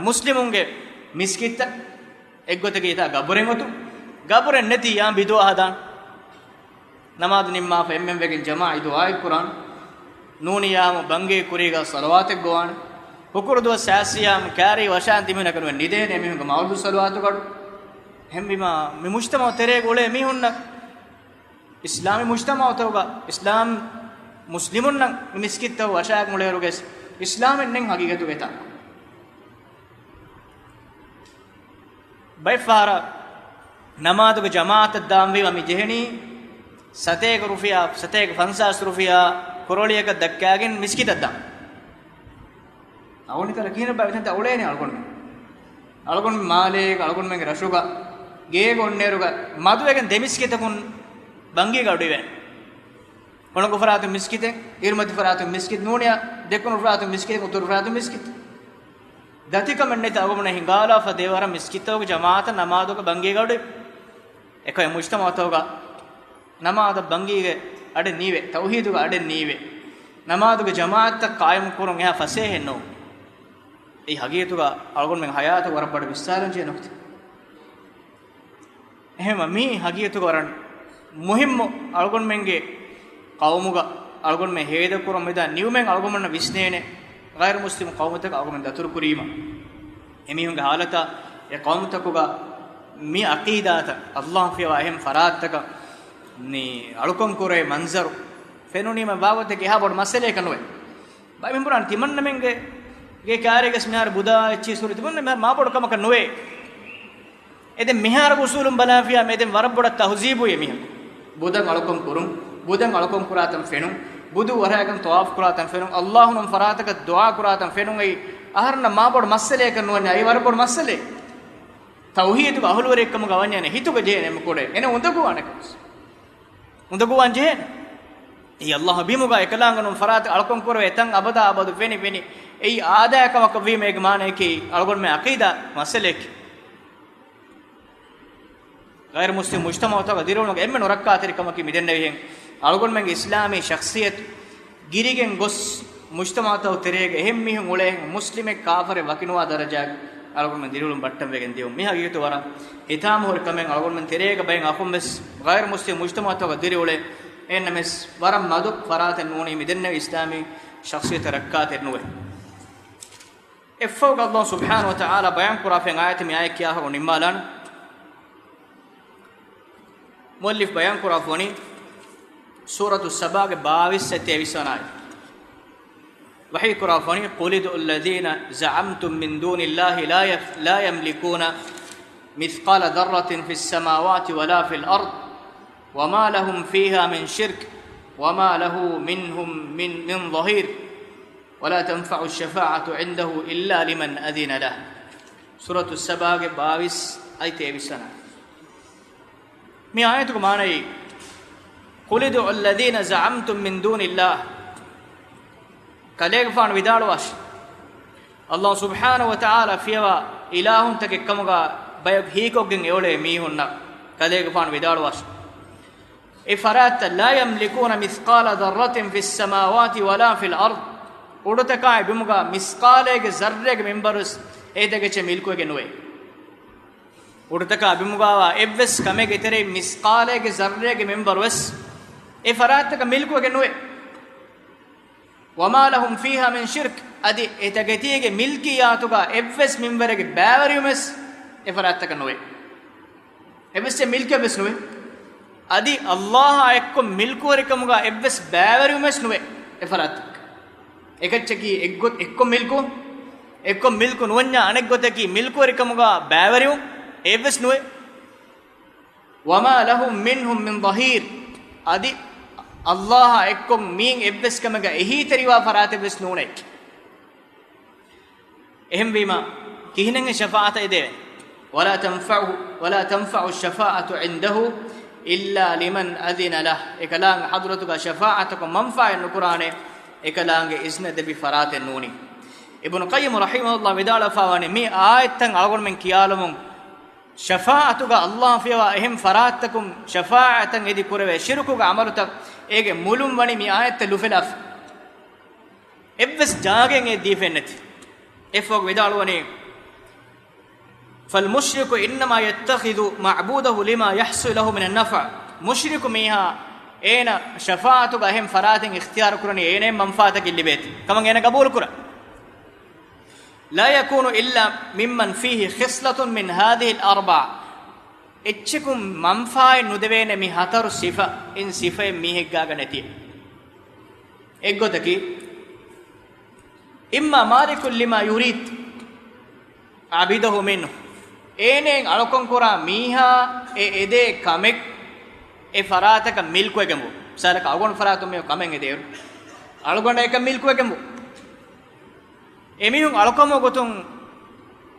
މުސްލިމުންގެ މިސްކިތަށް އެއްގޮތަކީ ތާ ގަބުރެއް އޮތުން، ގަބުރެއް ނެތި ޔާ ބިދުއާ ހަދާން. ނަމާދު ނިންމާފަ އެންމެން ވެގެން ޖަމާޢަތް ދުޢާއެއް ކުރާން. ނޫނިޔާމު ބަންގީ ކުރީގަ ޞަލަވާތެއް ގޮވާން. ހުކުރު ދުވަސް ސާސިޔާމު ކާރީ ވަށާން ތިމީހުން ނިދޭނެ މީހުންގެ މައުލޫދު ޞަލަވާތުގަޑު. އެހެންވީމާ މި މުޖްތަމަޢު ތެރޭގަ އުޅޭ މީހުންނަށް އިސްލާމީ މުޖްތަމަޢުތަކުގަ، އިސްލާމް މުސްލިމުންނަށް މި މިސްކިތްތައް ވަށާގެން އުޅޭއިރުގެ އިސްލާމެއް ނެތް ހަގީގަތުގައި ތާ. ބައެއްފަހަރަށް ނަމާދުގެ ޖަމާޢަތަށް ދާންވީމަ މި ޖެހެނީ ސަތޭކަ ރުފިޔާ، ސަތޭކަ ފަންސާސް ރުފިޔާ ކުރޮޅިއަކަށް ދައްކާގެން މިސްކިތަށް ދާން. އަވަނިތަރ ކިހިނެއްބާ މިތަންތައް އުޅޭނެ އަޅުގަނޑުމެން. އަޅުގަނޑުމެން މާލޭގަ، އަޅުގަނޑުމެންގެ ރަށުގަ، ގޭގަ އޮންނައިރުގަ މަދުވެގެން ދެ މިސްކިތަކުން ބަންގީގަ އަޑުއިވޭނެ. ކޮނަކު ފަރާތުން މިސްކިތެއް، އިރުމަތި ފަރާތުން މިސްކިތް ނޫނިޔާ، ދެކުނު ފަރާތުން މިސްކިތެއް، އުތުރު ފަރާތުން މިސްކިތް. ދަތިކަމެއް ނެތި އަޅުގަނޑުމެން ހިނގާލާފަ ދޭ ވަރަށް މިސްކިތްތަކުގެ ޖަމާޢަތަށް ނަމާދުގަ ބަންގީގަ އަޑު. އެކަމެއް މުޖްތަމަޢުތަކުގަ ނަމާދަށް ބަންގީގެ އަޑެއް ނީވޭ، ތައުޙީދުގެ އަޑެއް ނީވޭ. ނަމާދުގެ ޖަމާޢަތްތައް ޤާއިމު ކުރުން އެހާ ފަސޭހައެއް ނޫން. އެއީ ހަގީގަތުގަ އަޅުގަނޑުމެން ޙަޔާތުގަ ވަރަށް ބޮޑަށް ވިއްސާލަންޖެހޭ ނުކުތެއް. އެހެންވީމަ މީ ހަގީގަތުގަ ވަރަށް މުހިއްމު އަޅުގަނޑުމެންގެ ޤައުމުގަ އަޅުގަނޑުމެން ހޭދަކުރަން މިދާ ނިޢުމަތް އަޅުގަނޑުމެންނަށް ވިސްނޭނެ. ޣައިރު މުސްލިމް ޤައުމުތަކަށް އަޅުގަނޑުމެން ދަތުރުކުރީމަ، އެމީހުންގެ ޙާލަތާ އެ ޤައުމުތަކުގަ މި ޢަޤީދާތައް، ﷲ ފިޔަވާ އެހެން ފަރާތްތަކަށް މި އަޅުކަން ކުރޭ މަންޒަރު ފެނުނީމަ ބާވަތެއް އެހާ ބޮޑު މައްސަލައެއް ނުވޭ. ބައި މި ބުނާނެ ތިމަންނަމެންގެ ގޭ ކާރޭގަ މިހާރު ބުދާ އެއްޗިހި ސުރު ތިމަންނަ މާ ބޮޑު ކަމަކަށް ނުވޭ. އެދެން މިހާރު އުސޫލުން ބަލާފިޔާ މި އެދެން ވަރަށް ބޮޑަށް ތަހުޒީބު އެމީހަކު. ބުދަށް އަޅުކަން ކުރުން، ބުދަށް އަޅުކަން ކުރާތަން ފެނުން، ބުދު ވަށާގެން ތަވާފު ކުރާތަން ފެނުން، ﷲ ނަމުން ފަރާތަކަށް ދުޢާ ކުރާތަން ފެނުން، އެއީ އަހަރެންނަށް މާ ބޮޑު މައްސަލައެއް ނުވަންޏާ، އެއީ ވަރަށް ބޮޑު މައްސަލައެއް. ތައުޙީދުގެ އަހުލުވެރިއެއްކަމުގަ ވަންޏާ އެންނެ ހިތުގަ ޖެހޭނެ މި ކުޑަ. އެނެއް އުނދަގޫވާނެ ކަމަސް. އުނދަގޫވާން ޖެހޭނެ. އެއީ ﷲ ބިމުގަ އެކަލާނގެ ނޫން ފަރާތަށް އަޅުކަން ކުރެވޭ ތަން އަބަދާ އަބަދު ފެނި ފެނި އެއީ އާދައިގެ ކަމަކަށް ވީމަ އޭގެ މާނަޔަކީ އަޅުގަނޑުމެން ޢަޤީދާ މައްސަލައެކޭ. ޣައިރު މުސްލިމް މުޖްތަމަޢުތަކަށް ދިރިއުޅުމުގެ އެންމެ ނުރައްކާތެރި ކަމަކީ މިދެންނެވިހެން އަޅުގަނޑުމެންގެ އިސްލާމީ ޝަޚްޞިއްޔަތު ގިރިގެން ގޮސް، މުޖްތަމަޢުތަކު ތެރޭގަ އެހެން މީހުން އުޅޭ، މުސްލިމެއް ކާފަރެއް ވަކިނުވާ ދަރަޖާގަ އަޅުގަނޑުމެން ދިރިއުޅުން ބައްޓަން ވެގެން ދިޔުން. މި ހަގީގަތު ވަރަށް ހިތާމަހުރި ކަމެއް އަޅުގަނޑުމެން ތެރޭގަ ބައެއް އަޚުން ވެސް ޣައިރު މުސްލިމް މުޖްތަމަޢުތަކުގަ ދިރިއުޅޭ. އެހެންނަމަވެސް ވަރަށް މަދު ފަރާތެއް ނޫނީ މިދެންނެވި އިސްލާމީ ޝަޚްޞިއްޔަތަށް ރައްކާތެރި ނުވޭ. އެއަށްފަހުގަ ﷲ ސުބްޙާނަހޫ ވަތަޢާލާ ބަޔާން ކުރާފައި އާޔަތެއް މި އާޔަތް ކިޔާފަ ނިންމާލާނަން. މުއައްލިފް ބަޔާން ކުރާފަ ވަނީ ސޫރަތު ސަބާގެ ބާވީސް އަދި ތޭވީސް ވަނަ އާޔަތް. ވަޙީ ކުރާފަ ވަނީ، "قل ادعوا الذين زعمتم من دون الله لا يف-، لا يملكون مثقال ذرة في السماوات ولا في الأرض وما لهم فيها من شرك وما له منهم من، من ظهير ولا تنفع الشفاعة عنده إلا لمن أذن له." ސޫރަތު ސަބާގެ ބާވީސް އަދި ތޭވީސް ވަނަ. މި އާޔަތުގެ މާނައީ، "قل ادعوا الذين زعمتم من دون الله." ކަލޭގެފާނު ވިދާޅުވާށި، ﷲ ސުބްޙާނަހޫ ވަތަޢާލާ ފިޔަވާ އިލާހުންތަކެއް ކަމުގަ ބަޔަކު ހީކޮށްގެން އެއުޅޭ މީހުންނަށް ކަލޭގެފާނު ވިދާޅުވާށި، އެ ފަރާތްތައް، "لا يملكون مثقال ذرة في السماوات ولا في الأرض." އުޑުތަކާއި ބިމުގަ މިސްޤާލޭގެ ޒައްރޭގެ މިންވަރުވެސް އެތަކެއްޗެއް މިލްކުވެގެން ނުވޭ. އުޑުތަކާ ބިމުގަވާ އެއްވެސް ކަމެއްގެ ތެރެއިން މިސްޤާލޭގެ ޒައްރޭގެ މިންވަރުވެސް އެ ފަރާތްތަކަށް މިލްކުވެގެން ނުވޭ. "وما لهم فيها من شرك." އަދި އެތަކެތީގެ މިލްކިއްޔާތުގަ އެއްވެސް މިންވަރެއްގެ ބައިވެރިވުމެސް އެ ފަރާތްތަކަށް ނުވޭ. އެއްވެސް މިލްކެއްވެސް ނުވޭ. އަދި ﷲ އާ އެއްކޮށް މިލްކުވެރިކަމުގަ އެއްވެސް ބައިވެރިވުމެސް ނުވޭ އެ ފަރާތްތަކަށް. އެކައްޗަކީ އެއްގޮ-، އެއްކޮށް މިލްކު، އެއްކޮށް މިލްކު ނުވަންޏާ އަނެއްގޮތަކީ މިލްކުވެރިކަމުގަ ބައިވެރިވުން އެއްވެސް ނުވޭ. "وما لهم منهم من ظهير." އަދި ﷲ އާ އެއްކޮށް މީން އެއްވެސް ކަމެއްގަ އެހީތެރިވާ ފަރާތެއްވެސް ނޫނޭ. އެހެންވީމަ، ކިހިނެއްހެން ޝަފާޢަތަށް އެދެވޭނެ؟ "ولا تنفع، ولا تنفع الشفاعة عنده إلا لمن أذن له." އެކަލާނގެ ޙަޟްރަތުގަ ޝަފާޢަތަކުން މަންފާއެއް ނުކުރާނެ، އެކަލާނގެ އިޒްނަ ދެއްވި ފަރާތެއް ނޫނީ. އިބްނު ޤައްޔިމް ރަޙިމަހުﷲ ވިދާޅުވެފަ ވަނީ، މި އާޔަތްތައް އަޅުގަނޑުމެން ކިޔާލުމުން، ޝަފާޢަތުގަ ﷲ ފިޔަވާ އެހެން ފަރާތްތަކުން ޝަފާޢަތަށް އެދި ކުރެވޭ ޝިރުކުގެ ޢަމަލުތައް އޭގެ މުލުން ވަނީ މި އާޔަތްތައް ލުފެލާފަ. އެއްވެސް ޖާގައެއް އެ ދީފެއް ނެތި. އެއަށްފަހު ވިދާޅުވަނީ، فالمشرك إنما يتخذ معبوده لما يحصل له من النفع. މުޝްރިކު މީހާ އޭނަ ޝަފާޢަތުގަ އެހެން ފަރާތެއް އިޚްތިޔާރު ކުރަނީ އޭނައަށް މަންފާތަކެއް ލިބޭތީ ކަމަށް އޭނަ ގަބޫލު ކުރާ. لا يكون إلا ممن فيه خصلة من هذه الأربع. އެއްޗަކުން މަންފާއެއް ނުދެވޭނެ މި ހަތަރު ސިފަ، އިން ސިފައެއް މީހެއްގާގަ ނެތި. އެއްގޮތަކީ، إما مالك لما يريد عبده منه. އޭނައަށް އަޅުކަން ކުރާ މީހާ އެ އެދޭ ކަމެއް އެ ފަރާތަކަށް މިލްކުވެގެންވު. މިސާލަކަށް އަޅުގަނޑު ފަރާތުން މީހަކު ކަމެއް އެދޭއިރު، އަޅުގަނޑަށް އެކަން މިލްކުވެގެންވު. އެމީހުން އަޅުކަމުގެ ގޮތުން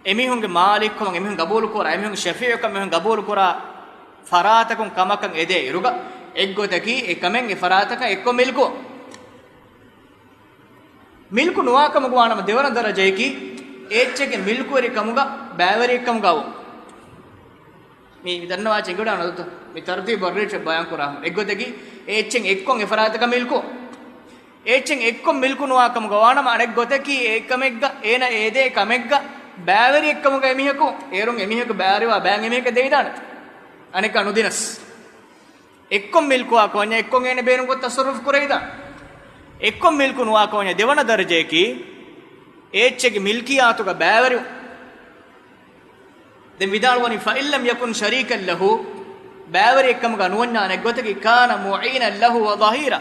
އެމީހުންގެ މާލިކްކަމަށް އެމީހުން ގަބޫލުކުރާ، އެމީހުންގެ ޝަފީޢުކަމަށް އެމީހުން ގަބޫލުކުރާ ފަރާތަކުން ކަމަކަށް އެދޭ އިރުގަ، އެއްގޮތަކީ އެ ކަމެއް އެ ފަރާތަކަށް އެއްކޮށް މިލްކު. މިލްކު ނުވާކަމުގަ ވާނަމަ ދެވަނަ ދަރަޖައަކީ އެ އެއްޗެއްގެ މިލްކުވެރިކަމުގަ ބައިވެރިއެއްކަމުގަ ވުން. މި ދަންނަވާ އެނގިވަޑާނަ ދޯ؟ މި ތަރުތީބު ރީތި ބަޔާން ކުރާ. އެއްގޮތަކީ އެ އެއްޗެއް އެއްކޮށް އެ ފަރާތަކަށް މިލްކު. އެ އެއްޗެއް އެއްކޮށް މިލްކު ނުވާ ކަމުގަ ވާނަމަ، އަނެއް ގޮތަކީ އެ ކަމެއްގަ، އޭނަ އެދޭ ކަމެއްގަ ބައިވެރިއެއްކަމުގަ އެމީހަކު، އޭރުން އެމީހަކު ބައިވެރިވާ ބައެއް އެމީހަކަށް ދެވިދާނެ. އަނެއްކާ ނުދިނަސް. އެއްކޮށް މިލްކުވާ ކޯންޏާ އެއްކޮށް އޭނަ ބޭނުންކޮށް ތަޞައްރުފު ކުރެވިދާނެ. އެއްކޮށް މިލްކު ނުވާ ކޯންޏާ ދެވަނަ ދަރަޖައަކީ އެ އެއްޗެއްގެ މިލްކިއްޔާތުގަ ބައިވެރި. ދެން ވިދާޅުވަނީ، فإن لم يكن شريكا له، ބައިވެރިއެއްކަމުގަ ނުވަންޏާ އަނެއްގޮތަކީ، كان معينا له وظهيرا،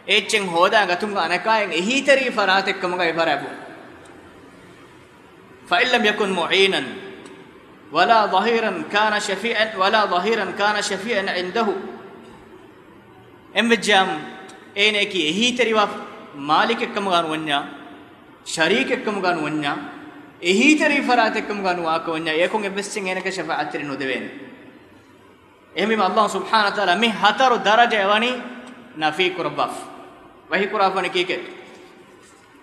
އެ އެއްޗެއް ހޯދާ ގަތުމުގަ އަނެކާއެއް އެހީތެރި ފަރާތެއްކަމުގަ އެ ފަރާތް ވުން. فإن لم يكن معينا ولا ظهيرا كان شفيعا، ولا ظهيرا كان شفيعا عنده. އެންވެއްޖާމު އޭނައަކީ އެހީތެރިވާ މާލިކެއްކަމުގަ ނުވަންޏާ، ޝަރީކެއްކަމުގަ ނުވަންޏާ، އެހީތެރި ފަރާތެއްކަމުގަ ނުވާކަމަށް ވަންޏާ، އެކުން އެއްވެސް އެއްޗެއް އޭނަގެ ޝަފާޢަތްތެރި ނުދެވޭނެ. އެހެންވީމަ، ﷲ ސުބްޙާނަހޫ ވަތަޢާލާ މި ހަތަރު ދަރަޖަ އެވަނީ ނަފީ ކުރައްވާފަ. ވަޙީ ކުރާފަ ވަނީ ކީކޭ؟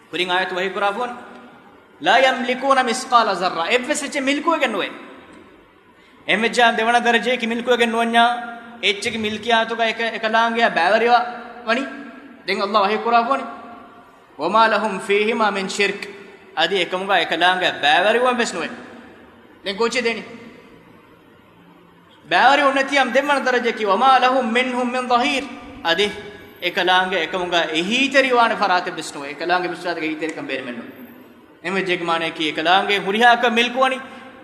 ކުރިން އާޔަތު ވަޙީ ކުރާފަ ވަނީ، لا يملكون مثقال ذرة، އެއްވެސް އެއްޗެއް މިލްކުވެގެން ނުވޭ. އެހެންވެއްޖާ ދެވަނަ ދަރަޖައަކީ މިލްކުވެގެން ނުވަންޏާ، އެއްޗެއްގެ މިލްކިއްޔާތުގަ އެކަ، އެކަލާނގެއާ ބައިވެރިވާ ވަނީ. ދެން ﷲ ވަޙީ ކުރާފަ ވަނީ، وما لهم فيهما من شرك، އަދި އެކަމުގަ އެކަލާނގެއާ ބައިވެރިވުން ވެސް ނުވޭ. ދެން ކޯޗެއް ދޭނީ؟ ބައިވެރިވުން ނެތިއްޔާމު ދެވަނަ ދަރަޖައަކީ، وما لهم منهم من ظهير، އަދި އެކަލާނގެ އެކަމުގަ އެހީތެރިވާނެ ފަރާތެއް ވެސް ނުވޭ. އެކަލާނގެ މިސްރާތަކަށް އެހީތެރިކަން ބޭނުމެއް ނުވޭ. އެންވެއްޖެ އޭގެ މާނައަކީ އެކަލާނގެ ހުރިހާ ކަމެއް މިލްކުވަނީ،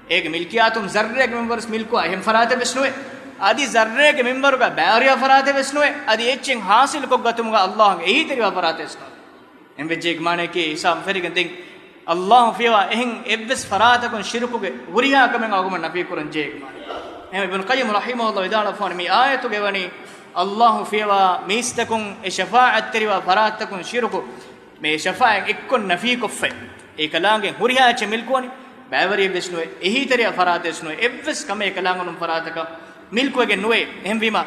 އޭގެ މިލްކިއްޔާތުން ޒައްރެއްގެ މިންވަރު ވެސް މިލްކުވާ އެހެން ފަރާތެއް ވެސް ނުވޭ. އަދި ޒައްރެއްގެ މިންވަރުގަ ބައިވެރިވާ ފަރާތެއް ވެސް ނުވޭ. އަދި އެއްޗެއް ޙާޞިލުކޮށްގަތުމުގަ ﷲ އެހީތެރިވާ ފަރާތެއް ވެސް ނުވޭ. އެންވެއްޖެ އޭގެ މާނައަކީ ހިސާބު ފެށިގެން ދެން ﷲ ފިޔަވާ އެހެން އެއްވެސް ފަރާތަކުން ޝިރުކުގެ ހުރިހާ ކަމެއް އަޅުގަނޑުމެން ނަފީ ކުރަން ޖެހޭ. އެހެން އިބްނު ޤައްޔިމް ރަޙިމަހުﷲ ވިދާޅުވާފަ ވަނީ މި އާޔަތުގަ ވަނީ ﷲ ފިޔަވާ މީސްތަކުން އެ ޝަފާޢަތްތެރިވާ ފަރާތްތަކުން ޝިރުކު، މި ޝަފާޢަތް އެއްކޮށް ނަފީކޮށްފައި، އެކަލާނގެ ހުރިހާ އެއްޗެއް މިލްކުވަނީ، ބައިވެރިއެއް ވެސް ނުވޭ، އެހީތެރިވާ ފަރާތެއް ވެސް ނުވޭ، އެއްވެސް ކަމެއް އެކަލާނގެ ނޫން ފަރާތަކަށް މިލްކުވެގެން ނުވޭ. އެހެންވީމަ،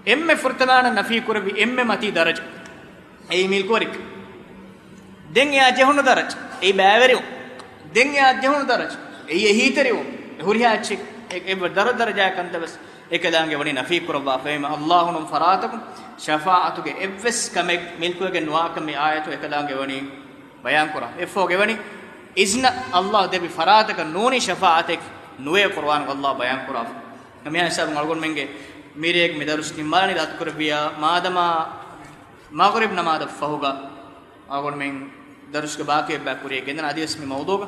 އެންމެ ފުރަތަމަ ނަފީ ކުރެއްވި އެންމެ މަތީ ދަރަޖަ އެއީ މިލްކުވެރިކަން. ދެން އެއާ ޖެހުނު ދަރަޖަ އެއީ ބައިވެރިވުން. ދެން އެއާ ޖެހުނު ދަރަޖަ އެއީ އެހީތެރިވުން. އެ ހުރިހާ އެއްޗެއް އެ، އެ ދަރަ، ދަރަޖައާ ކަންތައް ވެސް އެކަލާނގެ ވަނީ ނަފީ ކުރައްވާފައި. އެހެންވީމަ ﷲ ނޫން ފަރާތަކުން ޝަފާޢަތުގެ އެއްވެސް ކަމެއް މިލްކުވެގެން ނުވާކަން މި އާޔަތު އެކަލާނގެ ވަނީ ބަޔާން ކުރާ. އެއަށްފަހުގަ ވަނީ އިޒްނަ ﷲ ދެއްވި ފަރާތަކަށް ނޫނީ ޝަފާޢަތެއް ނުވޭ ޤުރުއާނުގަ ﷲ ބަޔާން ކުރާފަ. މިހާ ހިސާބުން އަޅުގަނޑުމެންގެ މިރޭގެ މި ދަރުސް ނިންމާލަނީ ރައްދު ކުރެއްވިޔާ، މާދަމާ މަޣްރިބް ނަމާދަށް ފަހުގަ އަޅުގަނޑުމެން ދަރުސްގެ ބާކީ އެއްބައި ކުރިޔަށް ގެންދަން. އަދިވެސް މި މައުޟޫޢުގަ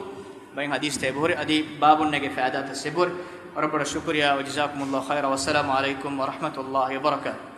ބައެއް ޙަދީޘްތައް އެބަހުރި، އަދި ބާބުންނެގެ ފައިދާތައް އެބަހުރި. ވަރަށް ބޮޑަށް ޝުކުރިއްޔާ، وجزاكم الله خيرا، والسلام عليكم ورحمة الله وبركاته.